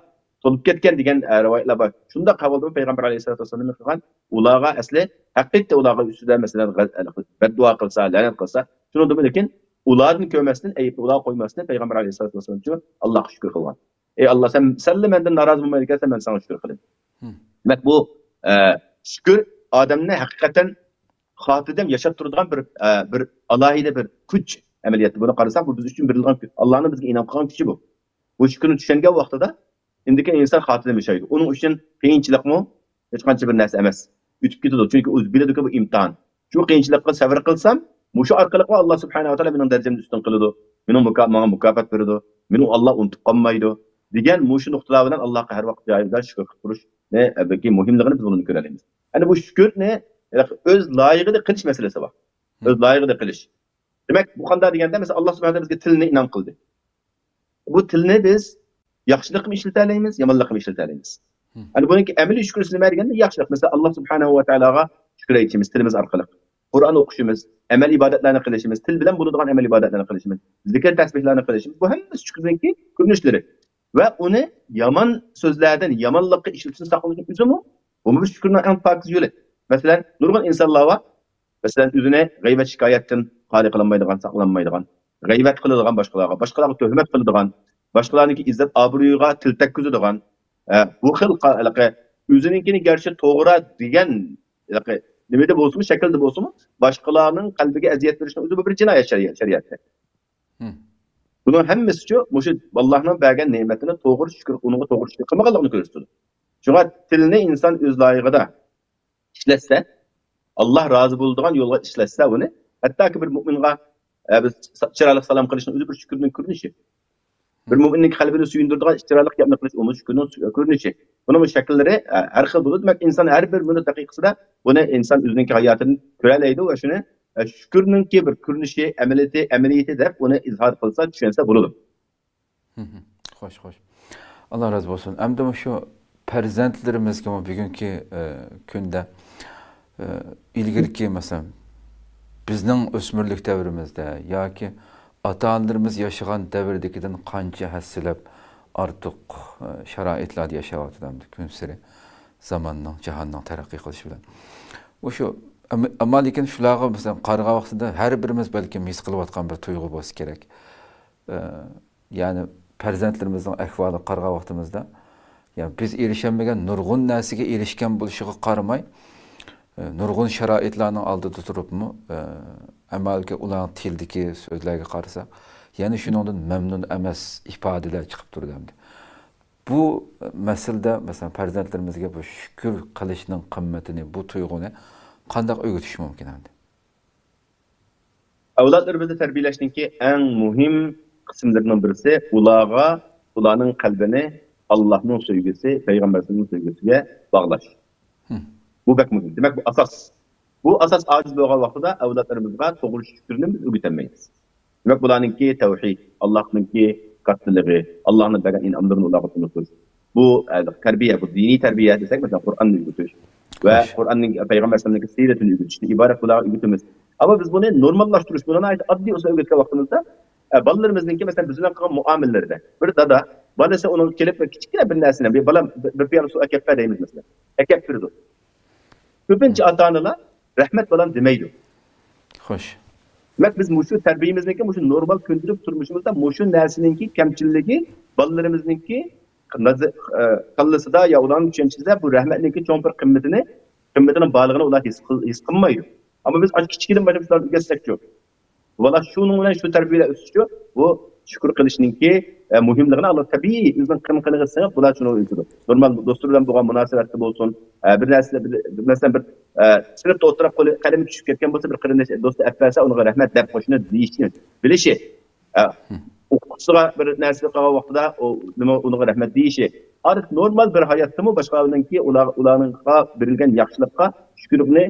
تولۇپ كەتكەن دېگەن، ئە، رىۋايەتلەر بار. شۇنداق ئەھۋالدىمۇ پەيغەمبەر ئەلەيھىسسالاتۇ ۋەسسالام نېمە قىلغان؟ ئۇلارغا ئەسلى ھەقىقەتتە ئۇلارغا ئۈستىدە، مەسىلەن، غە-، بەددۇئا قىلسا، لەنەت قىلسا، شۇنىڭدىمۇ لېكىن ئۇلاردىن كۆرمەستىن، ئەيىبنى ئۇلارغا قويماستىن پەيغەمبەر ئەلەيھىسسالاتۇ ۋەسسالام شۇ ئاللاغا شۈكۈر قىلغان. ئەي ئاللا، سەن، سەنلا مەندىن نارازى بولمايدىكەنسەن، مەن ساڭا شۈكۈر قىلىمەن. مم. دېمەك، بۇ، ئە، شۈكۈر ئادەمنى ھەقىقەتەن خاتىرجەم ياشاپ تۇرىدىغان بىر، ئە، بىر ئالاھىدە بىر كۈچ ئەمەلىيەتتە. بۇنى قارىساق، بۇ بىز ئۈچۈن بېرىلغان كۈچ، ئاللانىڭ بىزگە ئىنئام قىلغان كۈچى بۇ. بۇ شۈكۈرنى چۈشەنگەن ۋاقتىدا، ئىندىكى ئىنسان خاتىرجەم ياشايدۇ. ئۇنىڭ ئۈچۈن قىيىنچىلىقمۇ ھېچقانچە بىر نەرسە ئەمەس. ئۆتۈپ كېتىدۇ. چۈنكى ئۇ بىلىدۇكى، بۇ ئىمتىھان. شۇ قىيىنچىلىققا سەۋر قىلسام، مۇشۇ ئارقىلىقلا ئاللا سۇبھانەھۇ ۋە تائالا مېنىڭ دەرىجەمنى ئۈستۈن قىلىدۇ، مېنىڭ مۇكا-، ماڭا مۇكاپات بېرىدۇ، مېنى ئاللا ئۇنتۇپ قالمايدۇ، دېگەن مۇشۇ نۇقتىلار بىلەن ئاللاغا ھەر ۋاقىت جايىدا شۈكۈر قىلىپ تۇرۇشنى، بەلكى مۇھىملىقىنى بىز بۇنىڭدىن كۆرەلەيمىز. يەنى بۇ شۈكۈرنى ئۆز لايىقىدا قىلىش مەسىلىسى بار. ئۆز لايىقىدا قىلىش. دېمەك، بۇ قانداق دېگەندە، مەسىلەن، ئاللا سۇبھانەھۇ ۋە تائالا بىزگە تىلنى ئىنئام قىلدى. بۇ تىلنى بىز ياخشىلىققىمۇ ئىشلىتەلەيمىز، يامانلىققىمۇ ئىشلىتەلەيمىز. مم. يەنى بۇنىڭكى ئەمەلىي شۈكرىسى نېمە دېگەندە، ياخشىلىق. مەسىلەن، ئاللا سۇبھانەھۇ ۋە تائالاغا شۈكۈر ئېيتىشىمىز، تىلىمىز ئارقىلىق. قۇرئان ئوقۇشىمىز، ئەمەل ئىبادەتلەرنى قىلىشىمىز، تىل بىلەن بولىدىغان ئەمەل ئىبادەتلەرنى قىلىشىمىز، زىكىر تەسبىھلەرنى قىلىشىمىز، بۇ ھەممىسى شۈكرىنىڭكى كۆرۈنۈشلىرى. ۋە ئۇنى يامان سۆزلەردىن، يامانلىققا ئىشلىتىشتىن ساقلىنىش ئۆزىمۇ، بۇمۇ بىر شۈكرىنىڭ ئەڭ پاكىز يولى. مەسىلەن، نۇرغۇن ئىنسانلار بار، مەسىلەن، ئۆزىنى غەيۋەت شىكايەتتىن خالىي قىلالمايدىغان، ساقلانمايدىغان، غەيۋەت قىلىدىغان باشقىلارغا، باشقىلارغا تۆھمەت قىلىدىغان، باشقىلارنىڭكى ئىززەت ئابرۇيىغا تىل تەگكۈزىدىغان، ئە، بۇ خىل قا-، ھېلىقى ئۆزىنىڭكىنى گەرچە توغرا دېگەن، ھېلىقى نېمىدە بولسىمۇ، شەكىلدە بولسىمۇ، باشقىلارنىڭ قەلبىگە ئەزىيەت بېرىشنىڭ ئۆزى بۇ بىر جىنايەت شەرىئەت، شەرىئەتتە. مم. بۇنىڭ ھەممىسىچۇ مۇشۇ ئاللاھنىڭ بەرگەن نېمىتىنى توغرا شۈكۈر، ئۇنىڭغا توغرا شۈكۈر قىلمىغانلىقىنى كۆرسىتىدۇ. شۇڭا تىلنى ئىنسان ئۆز لايىقىدا ئىشلەتسە، ئاللا رازى بولىدىغان يولغا ئىشلەتسە ئۇنى، ھەتتاكى بىر مۇئمىنغا، ئە، بىز سا-، چىرايلىق سالام قىلىشنىڭ ئۆزى بىر شۈكۈرنىڭ كۆرۈنۈشى. بىر مۇئمىننىڭ قەلبىنى سۆيۈندۈرىدىغان چىرايلىق گەپنى قىلىش، ئۇمۇ شۈكۈرنىڭ سۈ-، كۆرۈنۈشى. بۇنىڭ شەكىللىرى، ئە، ھەر خىل بولىدۇ. دېمەك، ئىنسان ھەر بىر مىنۇت دەقىقىسىدە بۇنى ئىنسان ئۆزىنىڭكى ھاياتىدىن كۆرەلەيدۇ ۋە شۇنى، ئە، شۈكۈرنىڭكى بىر كۆرۈنۈشى، ئەمەلىيىتى، ئەمەلىيىتى دەپ ئۇنى ئىزھار قىلسا، چۈشەنسە بولىدۇ. خوش، خوش. ئاللا رازى بولسۇن. ئەمدى مۇشۇ پەرزەنتلىرىمىزگىمۇ بۈگۈنكى، ئە، كۈندە، ئە، ئىلگىرىكى، مەسىلەن، بىزنىڭ ئۆسمۈرلۈك دەۋرىمىزدە ياكى ئاتا-ئانىلىرىمىز ياشىغان دەۋردىكىدىن قانچە ھەسسىلەپ ئارتۇق، ئە، شارائىتلاردا ياشاۋاتىدۇ ئەمدى كۈنسېرى زاماننىڭ، جاھاننىڭ تەرەققىي قىلىشى بىلەن. مۇشۇ، ئەم-، ئەمما لېكىن شۇلارغا، مەسىلەن، قارىغان ۋاقتىدا ھەر بىرىمىز بەلكىم ھېس قىلىۋاتقان بىر تۇيغۇ بولسا كېرەك. ئە، يەنى پەرزەنتلىرىمىزنىڭ ئەھۋالىغا قارىغان ۋاقتىمىزدا، يەنى بىز ئېرىشەلمىگەن نۇرغۇن نەرسىگە ئېرىشكەن بولۇشىغا قارىماي، ئە، نۇرغۇن شارائىتلارنىڭ ئالدىدا تۇرۇپمۇ، ئە، ئەمما ئۇلارنىڭ تىلىدىكى سۆزلەرگە قارىساق، يەنە شۇنىڭدىن مەمنۇن ئەمەس ئىپادىلەر چىقىپ تۇرىدۇ ئەمدى. بۇ مەسىلىدە، مەسىلەن، پەرزەنتلىرىمىزگە بۇ شۈكۈر قىلىشنىڭ قىممىتىنى، بۇ تۇيغۇنى قانداق ئۆگىتىش مۇمكىن ئەمدى؟ ئەۋلادلىرىمىزنى تەربىيەلەشنىڭكى ئەڭ مۇھىم قىسىملىرىنىڭ بىرسى، ئۇلارغا، ئۇلارنىڭ قەلبىنى ئاللاھنىڭ سۆيگۈسى، پەيغەمبەرنىڭ سۆيگۈسىگە باغلاش. مم. بۇ بەك مۇھىم. دېمەك، بۇ ئاساس. بۇ ئاساس ئاجىز بولغان ۋاقتىدا ئەۋلادلىرىمىزغا توغرا شۈكۈرنى بىز ئۆگىتەلمەيمىز. دېمەك، بۇلارنىڭكى تەۋھىد، ئاللاھنىڭكى كاتتىلىقى، ئاللاھنىڭ بەرگەن ئىنئاملىرىنى ئۇلارغا تونۇتۇش. بۇ، ئە، تەربىيە، بۇ دىنىي تەربىيە دېسەك، مەسىلەن، قۇرئاننى ئۆگىتىش ۋە قۇرئاننىڭ، پەيغەمبەر ئەلەيھىسسالامنىڭكى سىرىتىنى ئۆگىتىشنى ئىبارەت بۇلارغا ئۆگىتىمىز. ئەمما بىز بۇنى نورماللاشتۇرۇش، بۇنى ناھايىتى ئاددىي ئۇسۇلدا ئۆگەتكەن ۋاقتىمىزدا، ئە، بالىلىرىمىزنىڭكى، مەسىلەن، بىز بىلەن قىلغان مۇئامىلىلىرىدە بىر دادا بالىسى ئۇنىڭغا كېلىپ بىر كىچىككىنە بىر نەرسىنى، بىر بالام، بىر، بىر پىيالە سۇ ئەكەپ بەر دەيمىز، مەسىلەن. ئەكەپ بېرىدۇ. كۆپىنچە ئاتا-ئانىلار رەھمەت بالام دېمەيدۇ. خوش. دېمەك، بىز مۇشۇ تەربىيەمىزنىڭكى، مۇشۇ نورمال كۈندىلىك تۇرمۇشىمىزدا مۇشۇ نەرسىنىڭكى كەمچىللىكى بالىلىرىمىزنىڭكى نازى-، ئە، كاللىسىدا يا ئۇلارنىڭ چۈشەنچىسىدە بۇ رەھمەتنىڭكى چوڭ بىر قىممىتىنى، قىممىتىنىڭ بارلىقىنى ئۇلار ھېس قىل-، ھېس قىلمايدۇ. ئەمما بىز ئاشۇ كىچىكىدىن باشلاپ شۇلارنى ئۆگەتسەكچۇ؟ بالا شۇنىڭ بىلەن شۇ تەربىيە بىلەن ئۆسۈشچۇ، بۇ شۈكۈر قىلىشنىڭكى، ئە، مۇھىملىقىنى ئاللا تەبىئىي ئۆزىنىڭ قىن-، قېنىغا سىڭىپ، بۇلار شۇنى ئۆگىتىدۇ. نورمال دوستلىرى بىلەن بولغان مۇناسىۋەتتە بولسۇن، ئە، بىر نەرسىلەر، بىر، مەسىلەن، بىر، ئە، سىنىپتا ئولتۇرۇپ قولى، قەلىمى چۈشۈپ كەتكەن بولسا، بىر قېرىنداش دوستى ئەپ بەرسە، ئۇنىڭغا رەھمەت دەپ قوشۇنى دېيىشنى بىلىشى. ئە، ھە. ئوقۇتقۇچىسىغا بىر نەرسە قىلغان ۋاقتىدا، ئۇ نېمە، ئۇنىڭغا رەھمەت دېيىشى. ئادەت نورمال بىر ھاياتتىمۇ باشقىلارنىڭكى ئۇلار، ئۇلارنىڭغا بېرىلگەن ياخشىلىققا شۈكۈرلۈكنى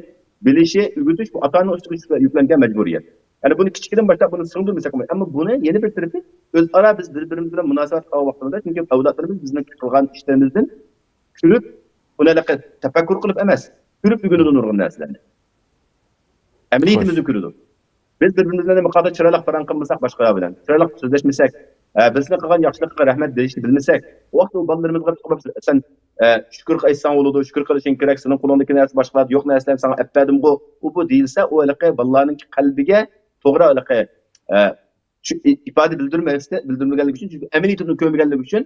بىلىشى، ئۆگىتىش، بۇ ئاتا-ئانىنىڭ ئۈستىگە يۈكلەنگەن مەجبۇرىيەت. يەنى بۇنى كىچىكىدىن باشلاپ بۇنى سىڭدۈرمىسەك بولمايدۇ. ئەمما بۇنى يەنە بىر تەرىپى، ئۆزئارا بىز بىر-بىرىمىز بىلەن مۇناسىۋەت قىلغان ۋاقتىمىزدا، چۈنكى ئەۋلادلىرىمىز بىزنىڭ قىلغان ئىشلىرىمىزدىن كۈلۈپ، ئۇنى ھېلىقى تەپەككۇر قىلىپ ئەمەس، كۈلۈپ ئۆگىنىدۇ نۇرغۇن نەرسىلەرنى. ئەمەلىيىتىمىزدە كۆرىدۇ. بىز بىر-بىرىمىز بىلەن مۇقابىلە چىرايلىق پاراڭ قىلمىساق باشقىلار بىلەن، چىرايلىق سۆزلەشمىسەك، ئە، بىزنىڭ قىلغان ياخشىلىقىغا رەھمەت دېيىشنى بىلمىسەك، ئۇ ۋاقىتتا ئۇ بالىلىرىمىزغا سەن، ئە، شۈكۈر ئېيتساڭ بولىدۇ، شۈكۈر قىلىشىڭ كېرەك، سېنىڭ قولۇڭدىكى نەرسە باشقىلاردا يوق نەرسىلەرنى ساڭا ئەپ بەردىمغۇ، ئۇ بۇ دېيىلسە، ئۇ ھېلىقى بالىلارنىڭكى قەلبىگە توغرا ھېلىقى، ئە، چۈ-، ئى-، ئىپادە بىلدۈرمەس-، بىلدۈرمىگەنلىكى ئۈچۈن، چۈنكى ئەمەلىيىتىنى كۆرمىگەنلىكى ئۈچۈن،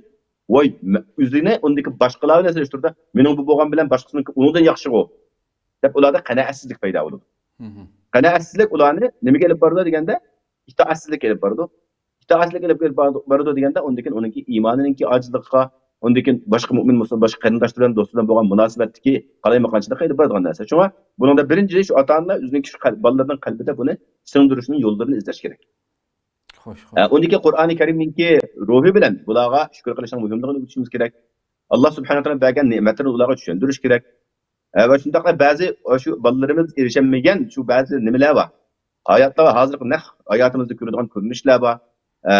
ۋاي، مە-، ئۆزىنى ئۇنىڭدىكى باشقىلار بىلەن سېلىشتۇرۇۋېتىپ، مېنىڭ بۇ بولغان بىلەن باشقىسىنىڭكى ئۇنىڭدىن ياخشىغۇ، دەپ ئۇلاردا قانائەتسىزلىك پەيدا بولىدۇ. مھم. قانائەتسىزلىك ئۇلارنى نېمىگە ئېلىپ بارىدۇ دېگەندە، ئىتائەتسىزلىككە ئېلىپ بارىدۇ. ئىتائەتسىزلىككە ئېلىپ بارىدۇ، بارىدۇ دېگەندە، ئۇندىن كېيىن ئۇنىڭكى ئىمانىنىڭكى ئاجىزلىقىغا، ئۇندىن كېيىن باشقا مۇئمىن مۇسۇلمان، باشقا قېرىنداشلار بىلەن، دوستلار بىلەن بولغان مۇناسىۋەتتىكى قالايمىقانچىلىققا ئېلىپ بارىدىغان نەرسە. شۇڭا بۇنىڭدا بىرىنچى شۇ ئاتا-ئانىلار ئۆزىنىڭكى شۇ قەل-، بالىلىرىنىڭ قەلبىدە بۇنى سىڭدۈرۈشنىڭ يوللىرىنى ئىزدەش كېرەك. خوش، ئە، خوش. ئۇندىكى قۇرئانى كەرىمنىڭكى روھى بىلەن بۇلارغا شۈكۈر قىلىشنىڭ مۇھىملىقىنى ئۆگىتىشىمىز كېرەك. ئاللا سۇبھانەھۇ ۋە تائالا بەرگەن نېمەتلىرىنى ئۇلارغا چۈشەندۈرۈش كېرەك. ئە، ۋە شۇنداقلا بەزى شۇ بالىلىرىمىز ئېرىشەلمىگەن شۇ بەزى نېمىلەر بار. ھاياتتا ھازىرقى نەق ھاياتىمىزدا كۆرىدىغان كۆرۈنۈشلەر بار. ئە،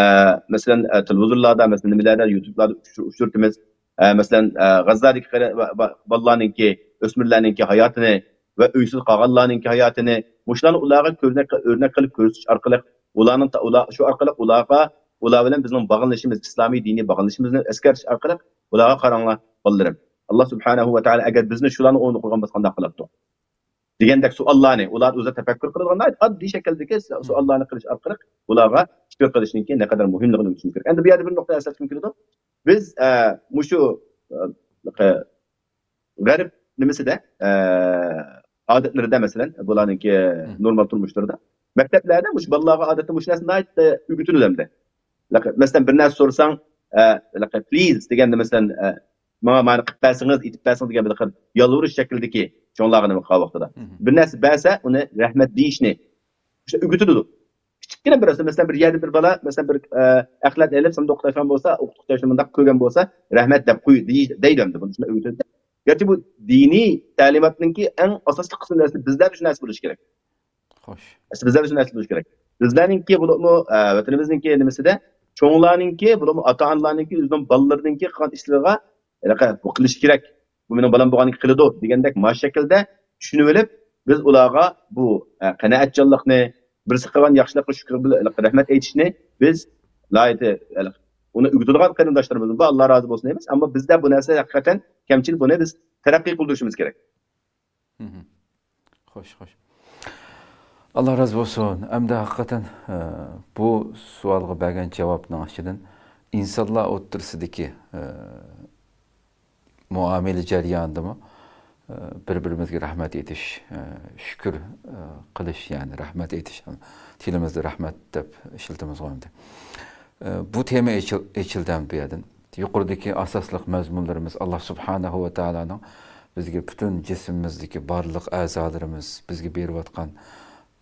مەسىلەن، ئە، تېلېۋىزورلاردا، مەسىلەن، نېمىلەردە، يۇتۇبلاردا ئۇچ-، ئۇچرىتىمىز. ئە، مەسىلەن، ئە، غەززادىكى قېرى-، ۋە، ۋە بالىلارنىڭكى، ئۆسمۈرلەرنىڭكى ھاياتىنى ۋە ئۆيسىز قالغانلارنىڭكى ھاياتىنى، مۇشۇلارنى ئۇلارغا كۆرنەك، ئۆرنەك قىلىپ كۆرسىتىش ئارقىلىق، ئۇلارنىڭ تا-، ئۇلار، شۇ ئارقىلىق ئۇلارغا، ئۇلار بىلەن بىزنىڭ باغلىنىشىمىز، ئىسلامىي دىنىي باغلىنىشىمىزنى ئەسكەرتىش ئارقىلىق ئۇلارغا، قاراڭلار، بالىلىرىم، ئاللا سۇبھانەھۇ ۋە تائالا ئەگەر بىزنى شۇلارنىڭ ئورنىغا قويغان بولسا قانداق قىلاتتۇق؟ دېگەندەك سوئاللارنى ئۇلار ئۆزى تەپەككۇر قىلىدىغان ناھايىتى ئاددىي شەكىلدىكى س-، سوئاللارنى قىلىش ئارقىلىق ئۇلارغا پىكىر قىلىشنىڭكى نەقەدەر مۇھىملىقىنى چۈشىنىش كېرەك. ئەمدى بۇ يەردە بىر نۇقتا ئەسلەتكۈم كېلىدۇ. بىز، ئە، مۇشۇ، ئە، غەرب نېمىسىدە، ئە، ئادەتلىرىدە، مەسىلەن، بۇلارنىڭكى نورمال تۇرمۇشلىرىدا، مەكتەپلەردە مۇشۇ بالىلارغا ئادەتتە مۇشۇ نەرسە ناھايىتى ئۆگىتىلىدۇ ئەمدى. مەسىلەن، بىر نەرسە سورىساڭ، ئە، پلىز دېگەندە، مەسىلەن، ئە، ماڭا مانا قىلىپ بەرسىڭىز، ئېتىپ بەرسىڭىز دېگەن بىر خىل يالۋۇرۇش شەكلىدىكى چوڭلارغا نېمە قىلغان ۋاقتىدا. بىر نەرسە بەرسە، ئۇنى رەھمەت دېيىشنى ئۆگىتىلىدۇ. كىچىككىنە بىر نەرسە، مەسىلەن، بىر يەردە بىر بالا، مەسىلەن، بىر، ئە، ئەخلەتنى ئېلىپ، سىنىپتا ئوقۇتقۇچى مۇنداق كۆرگەن بولسا، رەھمەت دەپ قوي، دېي-، دەيدۇ ئەمدى. بۇنى شۇنداق ئۆگىتىلدى. گەرچە بۇ دىنىي تەلىماتنىڭكى ئەڭ ئاساسلىق قىسمى نەرسە، بىزلەردە شۇ نەرسە بولۇشى كېرەك. خوش. ئەسلى بىزلەردە شۇ نەرسە بولۇشى كېرەك. بىزلەرنىڭكى بولۇپمۇ، ئە، ۋەتىنىمىزنىڭكى نېمىسىدە، چوڭلارنىڭكى، بولۇپمۇ ئاتا-ئانىلارنىڭكى ئۆزىنىڭ بالىلىرىنىڭكى قىلغان ئىشلىرىغا، ھېلىقى، بۇ قىلىشى كېرەك، بۇ مېنىڭ بالام بولغاندىكىن قىلىدۇ دېگەندەك مانا شەكىلدە چۈشىنىۋېلىپ، بىز ئۇلارغا بۇ، ئە، قانائەتچانلىقنى، بىرسى قىلغان ياخشىلىققا شۈكۈر بىلەن رەھمەت ئېيتىشنى بىز ناھايىتى، ئۇنى ئۆگىتىدىغان قېرىنداشلىرىمىز بار، ئاللا رازى بولسۇن دەيمىز. ئەمما بىزدە بۇ نەرسە ھەقىقەتەن كەمچىل، بۇنى بىز تەرەققىي قىلدۇرۇشىمىز كېرەك. مھم. خوش، خوش. ئاللا رازى بولسۇن. ئەمدى ھەقىقەتەن، ئە، بۇ سوئالغا بەرگەن جاۋابنىڭ ئىچىدىن ئىنسانلار ئوتتۇرىسىدىكى، ئە، مۇئامىلە جەريانىدىمۇ، ئە، بىر-بىرىمىزگە رەھمەت ئېيتىش، ئە، شۈكۈر، ئە، قىلىش، يەنى رەھمەت ئېيتىش. تىلىمىزدا رەھمەت دەپ ئىشلىتىمىزغۇ ئەمدى. ئە، بۇ تېما ئېچىل-، ئېچىلدى ئەمدى بۇ يەردىن. يۇقىرىدىكى ئاساسلىق مەزمۇنلىرىمىز، ئاللا سۇبھانەھۇ ۋە تائالانىڭ بىزگە پۈتۈن جىسمىمىزدىكى بارلىق ئەزالىرىمىز بىزگە بېرىۋاتقان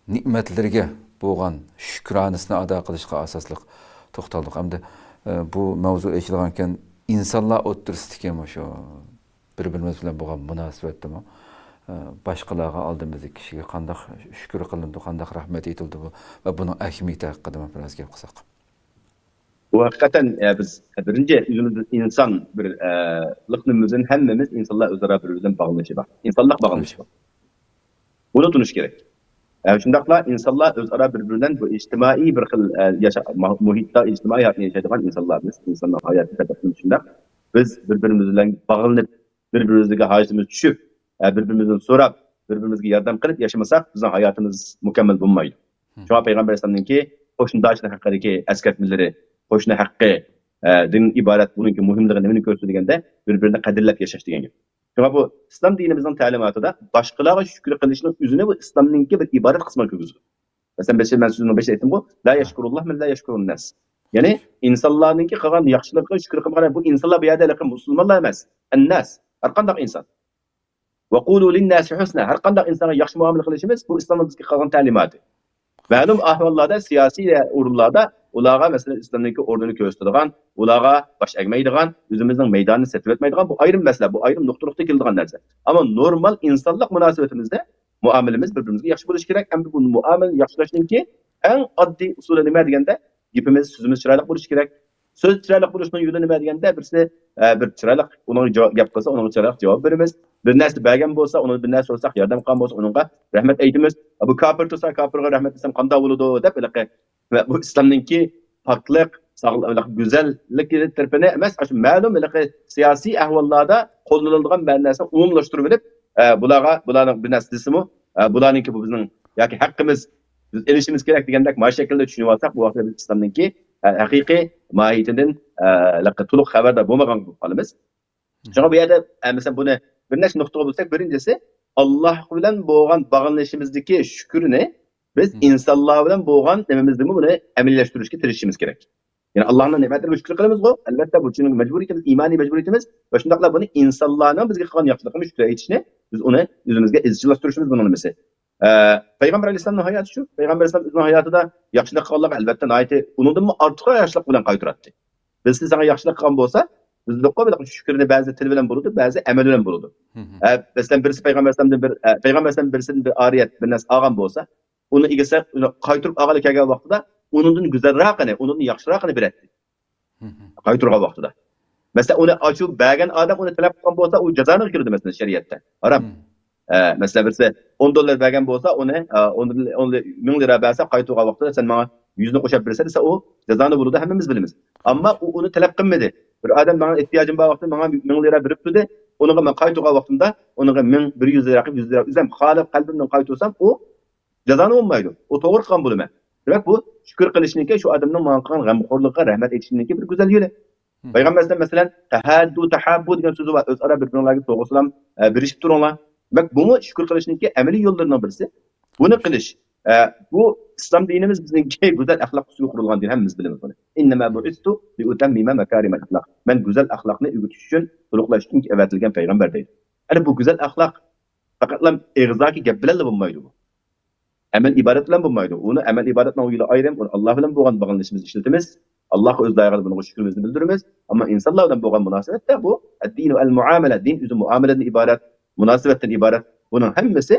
نېمەتلىرىگە بولغان شۈكرانىسىنى ئادا قىلىشقا ئاساسلىق توختالدۇق. ئەمدى، ئە، بۇ ماۋزۇ ئېچىلغانكەن، ئىنسانلار ئوتتۇرىسىدىكى مۇشۇ بىر-بىرىمىز بىلەن بولغان مۇناسىۋەتتىمۇ، باشقىلارغا، ئالدىمىزدىكى كىشىگە قانداق شۈكۈر قىلىنىدۇ، قانداق رەھمەت ئېيتىلىدۇ ۋە بۇنىڭ ئەھمىيىتى ھەققىدە بىر ئاز گەپ قىلساق. بۇ ھەقىقەتەن، ئە، بىز بىرىنچى ئۆزىمىز ئىنسان بىر، ئە، لىقنىمىزدىن ھەممىمىز ئىنسانلار ئۆزئارا بىر-بىرى بىلەن باغلىنىشى بار. ئىنسانلىق باغلىنىشى بار. بۇنى تونۇش كېرەك. ئە، شۇنداقلا ئىنسانلار ئۆزئارا بىر-بىرى بىلەن بۇ ئىجتىمائىي بىر خىل، ئە، ياشا-، ما-، مۇھىتتا ئىجتىمائىي ھاياتنى ياشايدىغان ئىنسانلار بىز. ئىنساننىڭ ھاياتى تەبىئەتتىن شۇنداق. بىز بىر-بىرىمىز بىلەن باغلىنىپ، بىر-بىرىمىزگە ھاجىتىمىز چۈشۈپ، ئە، بىر-بىرىمىزدىن سوراپ، بىر-بىرىمىزگە ياردەم قىلىپ ياشىمىساق، بىزنىڭ ھاياتىمىز مۇكەممەل بولمايدۇ. شۇڭا پەيغەمبەر ئەلەيھىسسالامنىڭكى قوشنىدارچىلىق ھەققىدىكى ئەسكەرتمىلىرى، قوشنا ھەققى، ئە، دىن ئىبارەت، بۇنىڭكى مۇھىملىقى نېمىنى كۆرسىتىدۇ دېگەندە، بىر-بىرىنى قەدىرلەپ ياشاش دېگەن گەپ. شۇڭا بۇ ئىسلام دىنىمىزنىڭ تەلىماتىدا باشقىلارغا شۈكۈر قىلىشنىڭ ئۆزىنى بۇ ئىسلامنىڭكى بىر ئىبادەت قىسمىغا كىرگۈزىدۇ. مەسىلەن، بىز، مەن سۆزۈمنىڭ بېشىدا ئېيتتىمغۇ، لا يەشكۇرۇللاھ مەن لا يەشكۇرۇن ناس. يەنى ئىنسانلارنىڭكى قىلغان ياخشىلىقىغا شۈكۈر قىلمىغان، بۇ ئىنسانلار بۇ يەردە ھېلىقى مۇسۇلمانلار ئەمەس، ئەنناس، ھەر قانداق ئىنسان. وقولوا للناس حسنا، ھەر قانداق ئىنسانغا ياخشى مۇئامىلە قىلىشىمىز، بۇ ئىسلامنىڭ بىزگە قىلغان تەلىماتى. مەلۇم ئەھۋاللاردا، سىياسىي ئورۇنلاردا ئۇلارغا، مەسىلەن، ئىسلامنىڭكى ئورنىنى كۆرسىتىدىغان، ئۇلارغا باش ئەگمەيدىغان، ئۆزىمىزنىڭ مەيدانىنى سېتىۋەتمەيدىغان، بۇ ئايرىم مەسىلە، بۇ ئايرىم نۇقتا نۇقتا كېلىدىغان نەرسە. ئەمما نورمال ئىنسانلىق مۇناسىۋىتىمىزدە مۇئامىلىمىز بىر-بىرىمىزگە ياخشى بولۇشى كېرەك. ئەمدى بۇ مۇئامىلىنى ياخشىلاشنىڭكى ئەڭ ئاددىي ئۇسۇلى نېمە دېگەندە، گېپىمىز، سۆزىمىز چىرايلىق بولۇشى كېرەك. سۆز چىرايلىق بولۇشنىڭ يولى نېمە دېگەندە، بىرسى، ئە، بىر چىرايلىق، ئۇنىڭغا جاۋاب، گەپ قىلسا، ئۇنىڭغا چىرايلىق جاۋاب بېرىمىز. بىر نەرسە بەرگەن بولسا، ئۇنىڭدىن بىر نەرسە سورىساق، ياردەم قىلغان بولسا، ئۇنىڭغا رەھمەت ئېيتىمىز. بۇ كاپىر تۇرسا، كاپىرغا رەھمەت دېسەم قانداق بولىدۇ دەپ، ھېلىقى ۋە بۇ ئىسلامنىڭكى پاكلىق، ساغلام، گۈزەللىك تەرىپىنى ئەمەس، ئاشۇ مەلۇم ھېلىقى سىياسىي ئەھۋاللاردا قوللىنىلىدىغان بىر نەرسىنى ئومۇملاشتۇرۇۋېلىپ، ئە، بۇلارغا، بۇلارنىڭ بىر نەرسە دېسىمۇ، ئە، بۇلارنىڭكى بۇ بىزنىڭ ياكى ھەققىمىز، بىز ئېلىشىمىز كېرەك دېگەندەك مانا شەكىلدە چۈشىنىۋالساق، بۇ ۋاقىتتا بىز ئىسلامنىڭكى، ئە، ھەقىقىي ماھىيىتىدىن، ئە، ھېلىقى تولۇق خەۋەردار بولمىغان بولۇپ قالىمىز. شۇڭا بۇ يەردە، ئە، مەسىلەن، بۇنى بىر نەچچە نۇقتىغا بۆلسەك، بىرىنچىسى، ئاللاھ بىلەن بولغان باغلىنىشىمىزدىكى شۈكۈرنى بىز ئىنسانلار بىلەن بولغان نېمىمىزدىمۇ بۇنى ئەمەلىيلەشتۈرۈشكە تىرىشىشىمىز كېرەك. يەنى ئاللاھنىڭ نېمەتلىرىگە شۈكۈر قىلىمىزغۇ، ئەلۋەتتە، بۇ بىزنىڭ مەجبۇرىيىتىمىز، ئىمانىي مەجبۇرىيىتىمىز ۋە شۇنداقلا بۇنى ئىنسانلارنىڭ بىزگە قىلغان ياخشىلىقىغا شۈكۈر ئېيتىشنى بىز ئۇنى ئۆزىمىزگە ئىزچىللاشتۇرۇشىمىز بۇنىڭ نېمىسى. ئە، پەيغەمبەر ئەلەيھىسسالامنىڭ ھاياتى شۇ. پەيغەمبەر ئەلەيھىسسالام ئۆزىنىڭ ھاياتىدا ياخشىلىق قىلغانلارغا ئەلۋەتتە ناھايىتى ئۇنىڭدىنمۇ ئارتۇقراق ياخشىلىق بىلەن قايتۇراتتى. بىرسى ساڭا ياخشىلىق قىلغان بولسا، بىز دەپقۇ بىر شۈكرىنى بەزى تىل بىلەن بولىدۇ، بەزى ئەمەل بىلەن بولىدۇ. ئە، مەسىلەن، بىرسى پەيغەمبەر ئەلەيھىسسالامدىن بىر، ئە، پەيغەمبەر ئەلەيھىسسالام بىرسىدىن بىر ئارىيەت، بىر نەرسە ئالغان بولسا، ئۇنىڭ ئىگىسى ئۇنى قايتۇرۇپ ئالغىلى كەلگەن ۋاقتىدا ئۇنىڭدىن گۈزەلراقىنى، ئۇنىڭدىن ياخشىراقىنى بېرەتتى. قايتۇرغان ۋاقتىدا. مەسىلەن، ئۇنى ئاشۇ بەرگەن ئادەم ئۇنى تەلەپ قىلغان بولسا، ئۇ جازانىڭغا كىرىدۇ، مەسىلەن، شەرىئەتتە. ھارام. ئە، مەسىلەن، بىرسى ئون دوللار بەرگەن بولسا، ئۇنى، ئە، ئون، ئون مىڭ لىرا بەرسە، قايتۇرغان ۋاقتىدا سەن ماڭا يۈزنى قوشۇپ بېرىسەن دېسە، ئۇ جازانى بولىدۇ، ھەممىمىز بىلىمىز. ئەمما ئۇ ئۇنى تەلەپ قىلمىدى. بىر ئادەم ماڭا ئېھتىياجىم بار ۋاقتىدا ماڭا مىڭ لىرا بېرىپ تۇردى، ئۇنىڭغا مەن قايتۇرغان ۋاقتىمدا ئۇنىڭغا مىڭ بىر يۈز لىرا قىلىپ، يۈز لىرا ئۆزۈم خالىپ قەلبىمدىن قايتۇرسام، ئۇ جازانى بولمايدۇ. ئۇ توغرا قىلغان بولىمەن. دېمەك، بۇ شۈكۈر قىلىشنىڭكى، شۇ ئادەمنىڭ ماڭا قىلغان غەمخورلۇقىغا رەھمەت ئېيتىشنىڭكى بىر گۈزەل يولى. پەيغەمبەر ئەلەيھىسسالام، مەسىلەن، تەھاددۇ تەھاببۇ دېگەن سۆزى بار. ئۆزئارا بىر-بىرىڭلارگە سوۋغا-سالام، ئە، بېرىشىپ تۇرۇڭلار. دېمەك، بۇمۇ شۈكۈر قىلىشنىڭكى ئەمەلىي يوللىرىنىڭ بىرسى. بۇنى قىلىش، ئە، بۇ ئىسلام دىنىمىز بىزنىڭكى گۈزەل ئەخلاق ئۈستىگە قۇرۇلغان دىن، ھەممىمىز بىلىمىز بۇنى. ئىننەما بۇئىستۇ لىئۇتەممىمە مەكارىمەل ئەخلاق. مەن گۈزەل ئەخلاقنى ئۆگىتىش ئۈچۈن، تولۇقلاش ئۈچۈن ئەۋەتىلگەن پەيغەمبەر دەيدۇ. ئەنە بۇ گۈزەل ئەخلاق پەقەتلا ئېغىزدىكى گەپ بىلەنلا بولمايدۇ بۇ. ئەمەل ئىبادەت بىلەن بولمايدۇ. ئۇنى ئەمەل ئىبادەتنىڭ يولى ئايرىم، ئۇنى ئاللا بىلەن بولغان باغلىنىشىمىزنى ئىشلىتىمىز. ئاللاغا ئۆز دائىرىدە بۇنىڭغا شۈكرىمىزنى بىلدۈرىمىز. ئەمما ئىنسانلار بىلەن بولغان مۇناسىۋەتتە بۇ ئەددىنۇ ئەل مۇئامىلە، دىن ئۆزى مۇئامىلىدىن ئىبارەت، مۇناسىۋەتتىن ئىبارەت. بۇنىڭ ھەممىسى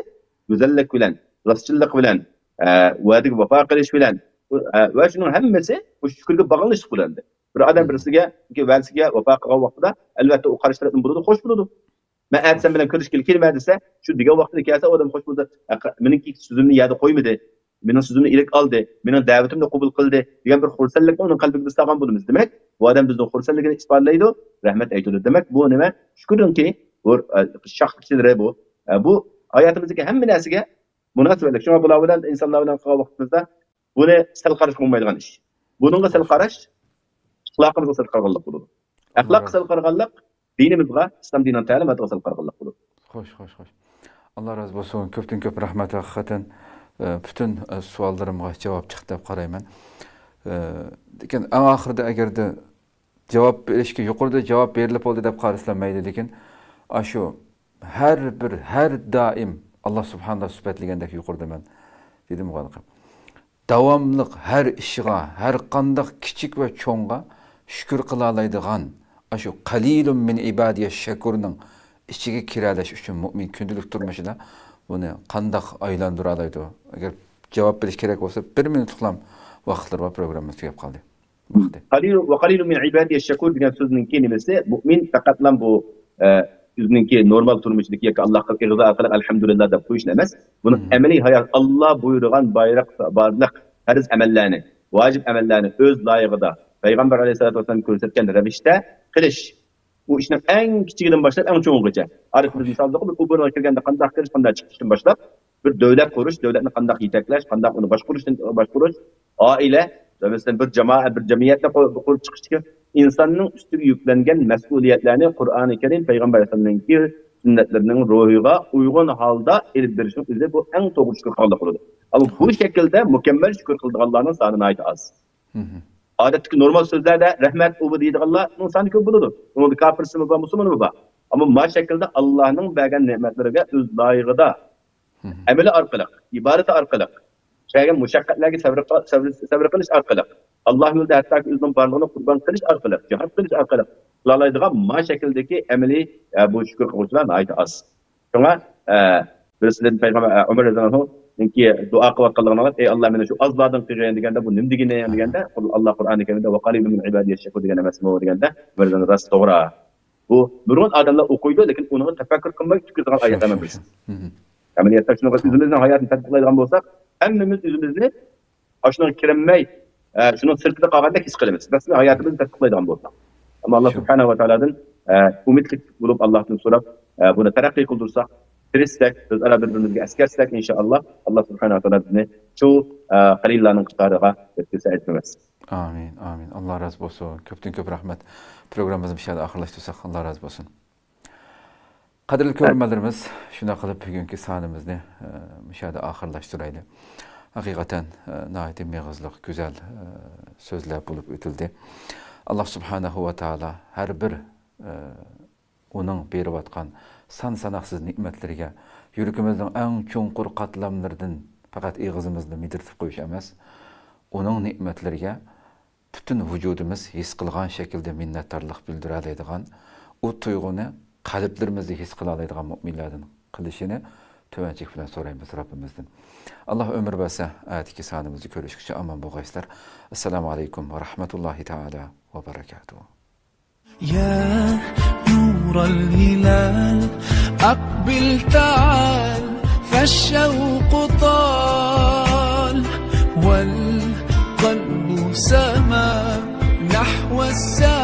گۈزەللىك بىلەن، راستچىللىق بىلەن، ئە، ۋەدىگە ۋاپا قىلىش بىلەن، ئە، ۋە شۇنىڭ ھەممىسى بۇ شۈكۈرگە باغلىنىشلىق بىلەن. بىر ئادەم بىرسىگە، ۋەدىسىگە ۋاپا قىلغان ۋاقتىدا، ئەلۋەتتە، ئۇ قارشى تەرەپنىڭ بولىدۇ، خوش بولىدۇ. مەن ئەتە سەن بىلەن كۆرۈشكىلى كېلىمەن دېسە، شۇ دېگەن ۋاقتىدا كەلسە، ئۇ ئادەم خوش بولىدۇ. ئە، مېنىڭكى سۆزۈمنى يەردە قويمىدى، مېنىڭ سۆزۈمنى ئىلىك ئالدى، مېنىڭ دەۋىتىمنى قوبۇل قىلدى دېگەن بىر خۇرسەنلىكنى ئۇنىڭ قەلبىگە بىز سالغان بولىمىز. دېمەك، بۇ ئادەم بىزنىڭ خۇرسەنلىكىنى ئىپادىلەيدۇ، رەھمەت ئېيتىدۇ. دېمەك، بۇ نېمە؟ شۈكۈرنىڭكى بۇ، ئە، شاخلىقلىرى بۇ. ئە، بۇ ھاياتىمىزدىكى ھەممە نەرسىگە مۇناسىۋەتلىك. شۇڭا بۇلار بىلەن، ئىنسانلار بىلەن قىلغان ۋاقتىمىزدا بۇنى سەل قاراشقا بولمايدىغان ئىش. بۇنىڭغا سەل قاراش ئەخلاقىمىزغا سەل قارىغانلىق بولىدۇ. ئەخلاققا سەل قارىغانلىق دىنىمىزغا، ئىسلام دىنىنىڭ تەلىماتىغا سەل قارىغانلىق بولىدۇ. خوش، خوش، خوش. ئاللا رازى بولسۇن. كۆپتىن كۆپ رەھمەت ھەقىقەتەن. ئە، پۈتۈن، ئە، سوئاللىرىمغا جاۋاب چىقتى دەپ قارايمەن. ئە، لېكىن ئەڭ ئاخىرىدا ئەگەردە جاۋاب بېرىشكە يۇقىرىدا جاۋاب بېرىلىپ بولدى دەپ قارىسىلا مەيلى، لېكىن ئاشۇ ھەر بىر، ھەر دائىم ئاللا سۇبھانەللا سۈپەتلىگەندەك يۇقىرىدا مەن دېدىم غالىقى. داۋاملىق ھەر ئىشىغا، ھەر قانداق كىچىك ۋە چوڭغا شۈكۈر قىلالايدىغان، ئاشۇ قەلىلۇم مىن ئىبادىيە شەكۇرنىڭ ئىچىگە كىرەلەش ئۈچۈن مۇئمىن كۈندىلىك تۇرمۇشىدا بۇنى قانداق ئايلاندۇرالايدۇ؟ ئەگەر جاۋاب بېرىش كېرەك بولسا، بىر مىنۇتلۇقلا ۋاقىتلىرى بار، پروگراممىمىز تۈگەپ قالدى. ۋاقتى. قليل، وقليل من عبادي الشكور دېگەن سۆزنىڭكى نېمىسى؟ مۇئمىن پەقەتلا بۇ، ئە، ئۆزىنىڭكى نورمال تۇرمۇشىدىكى ياكى ئاللاھقا ئېغىز ئارقىلىق ئەلھەمدۇلىللا دەپ قويۇشلا ئەمەس. بۇنىڭ مم. ئەمەلىي ھايات، ئاللا بۇيرۇغان بايرىق، بارلىق پەرز ئەمەللەرنى، ۋاجىپ ئەمەللەرنى ئۆز لايىقىدا، پەيغەمبەر ئەلەيھىسسالاتۇ ۋەسسالام كۆرسەتكەن رەۋىشتە قىلىش. ئۇ ئىشنىڭ ئەڭ كىچىكىدىن باشلاپ ئەڭ چوڭىغىچە. ئارقىدا بىز مىسالدا بىر ئوبورغا كىرگەندە قانداق كىرىش، قانداق چىقىشتىن باشلاپ، بىر دۆلەت قۇرۇش، دۆلەتنى قانداق يېتەكلەش، قانداق ئۇنى باشقۇرۇشتىن باشقۇرۇش، ئائىلە، مەسىلەن، بىر جامائەت، بىر جەمئىيەتنى قۇ-، قۇرۇپ چىقىشتىكى ئىنساننىڭ ئۈستىگە يۈكلەنگەن مەسئۇلىيەتلەرنى قۇرئانى كەرىم، پەيغەمبەر ئەلەيھىسسالامنىڭكى سۈننەتلىرىنىڭ روھىغا ئۇيغۇن ھالدا ئېلىپ بېرىشنىڭ ئۆزى بۇ ئەڭ توغرا شۈكۈر قىلغانلىق بولىدۇ. ئەمما بۇ شەكىلدە مۇكەممەل شۈكۈر قىلىدىغانلارنىڭ سانى ناھايىتى ئاز. مم. ئادەتتىكى نورمال سۆزلەردە رەھمەت، ئۇ بۇ دەيدىغانلارنىڭ سانى كۆپ بولىدۇ. ئۇنىڭدا كاپىرسىمۇ بار، مۇسۇلمانمۇ بار. ئەمما ما شەكىلدە ئاللانىڭ بەرگەن نېمەتلىرىگە ئۆز لايىقىدا، مم. ئەمىلى ئارقىلىق، ئىبادىتى ئارقىلىق، كەلگەن مۇشەققەتلەرگە سەۋر، سەۋر، سەۋر قىلىش ئارقىلىق، ئاللا يولىدا ھەتتاكى ئۆزىنىڭ بارلىقىنى قۇربان قىلىش ئارقىلىق، جىھاد قىلىش ئارقىلىق قىلالايدىغان ما شەكىلدىكى ئەمەلىي، ئە، بۇ شۈكۈر قىلغۇچىلار ناھايىتى ئاز. شۇڭا، ئە، بىرسىدىن پەيغەمبەر، ئە، ئۆمەر رەزىياللاھۇنىڭكى دۇئا قىلىۋاتقانلىقىنى ئاڭلاپ، «ئەي ئاللا، مېنى شۇ ئازلاردىن قىلغىن» دېگەندە، «بۇ نېمە دېگىنى؟» دېگەندە، «قۇل، ئاللا قۇرئانى كەرىمدە ۋەقەلىلۇن مىن ئىبادىيەششەكۇر دېگەن ئەمەسمۇ؟» دېگەندە، ئۆمەر رەزىياللاھۇ راست، توغرا. بۇ نۇرغۇن ئادەملەر ئوقۇيدۇ، لېكىن ئۇنىڭغا تەپەككۇر قىلماي تۈگىتىدىغان ئايەتلەرمۇ بىرسى. مم. ئەمەلىيەتتە شۇنىڭغا ئۆزىمىزنىڭ ھاياتىنى تەتبىقلايدىغان بولساق، ھەممىمىز ئۆزىمىزنى ئاشۇنىڭغا كىرەلمەي، ئە، شۇنىڭ سىرتىدا قالغاندەك ھېس قىلىمىز. رەسمىي ھاياتىمىزنى تەتبىقلايدىغان بولساق. ئەمما ئاللا سۇبھانەھۇ ۋە تائالادىن، ئە، ئۈمىدلىك بولۇپ، ئاللاھتىن سوراپ، ئە، بۇنى تەرەققىي قىلدۇرساق، تىرىشساق، ئۆزئارا بىر-بىرىمىزگە ئەسكەرتسەك، ئىنشائاللا، ئاللا سۇبھانەھۇ ۋە تائالا بىزنى شۇ، ئە، خەلىللارنىڭ قاتارىغا يەتكۈزسە ئەجرىمىز. ئامىن، ئامىن. ئاللا رازى بولسۇن. كۆپتىن كۆپ رەھمەت. پروگراممىمىزنى مۇشۇ يەردە ئاخىرلاشتۇرساق، ئاللا رازى بولسۇن. قەدىرلىك كۆرۈرمەنلىرىمىز، شۇنداق قىلىپ بۈگۈنكى سانىمىزنى، ئە، مۇشۇ يەردە ئاخىرلاشتۇرايلى. ھەقىقەتەن، ئە، ناھايىتى مېغىزلىق، گۈزەل، ئە، سۆزلەر بولۇپ ئۆتۈلدى. ئاللا سۇبھانەھۇ ۋە تائالا ھەر بىر، ئە، ئۇنىڭ بېرىۋاتقان سان-ساناقسىز نېمەتلىرىگە، يۈرىكىمىزنىڭ ئەڭ چوڭقۇر قاتلاملىرىدىن پەقەت ئېغىزىمىزنى مىدىرتىپ قويۇش ئەمەس، ئۇنىڭ نېمەتلىرىگە پۈتۈن ۋۇجۇدىمىز ھېس قىلغان شەكىلدە مىننەتدارلىق بىلدۈرەلەيدىغان، ئۇ تۇيغۇنى قەلبلىرىمىزدە ھېس قىلالايدىغان مۆمىنلەردىن قىلىشىنى تۆۋەنچىلىك بىلەن سورايمىز رەببىمىزدىن. ئاللا ئۆمۈر بەرسە، ئەتىكى سانىمىزدا كۆرۈشكىچە ئامان بولغايسىلەر. ئەسسالامۇ ئەلەيكۇم ۋە رەھمەتۇللاھى تائالا ۋە بەرەكاتۇھۇ. يا نور الهلال، أقبل تعال، فالشوق طال، والقلب سما نحو السماء.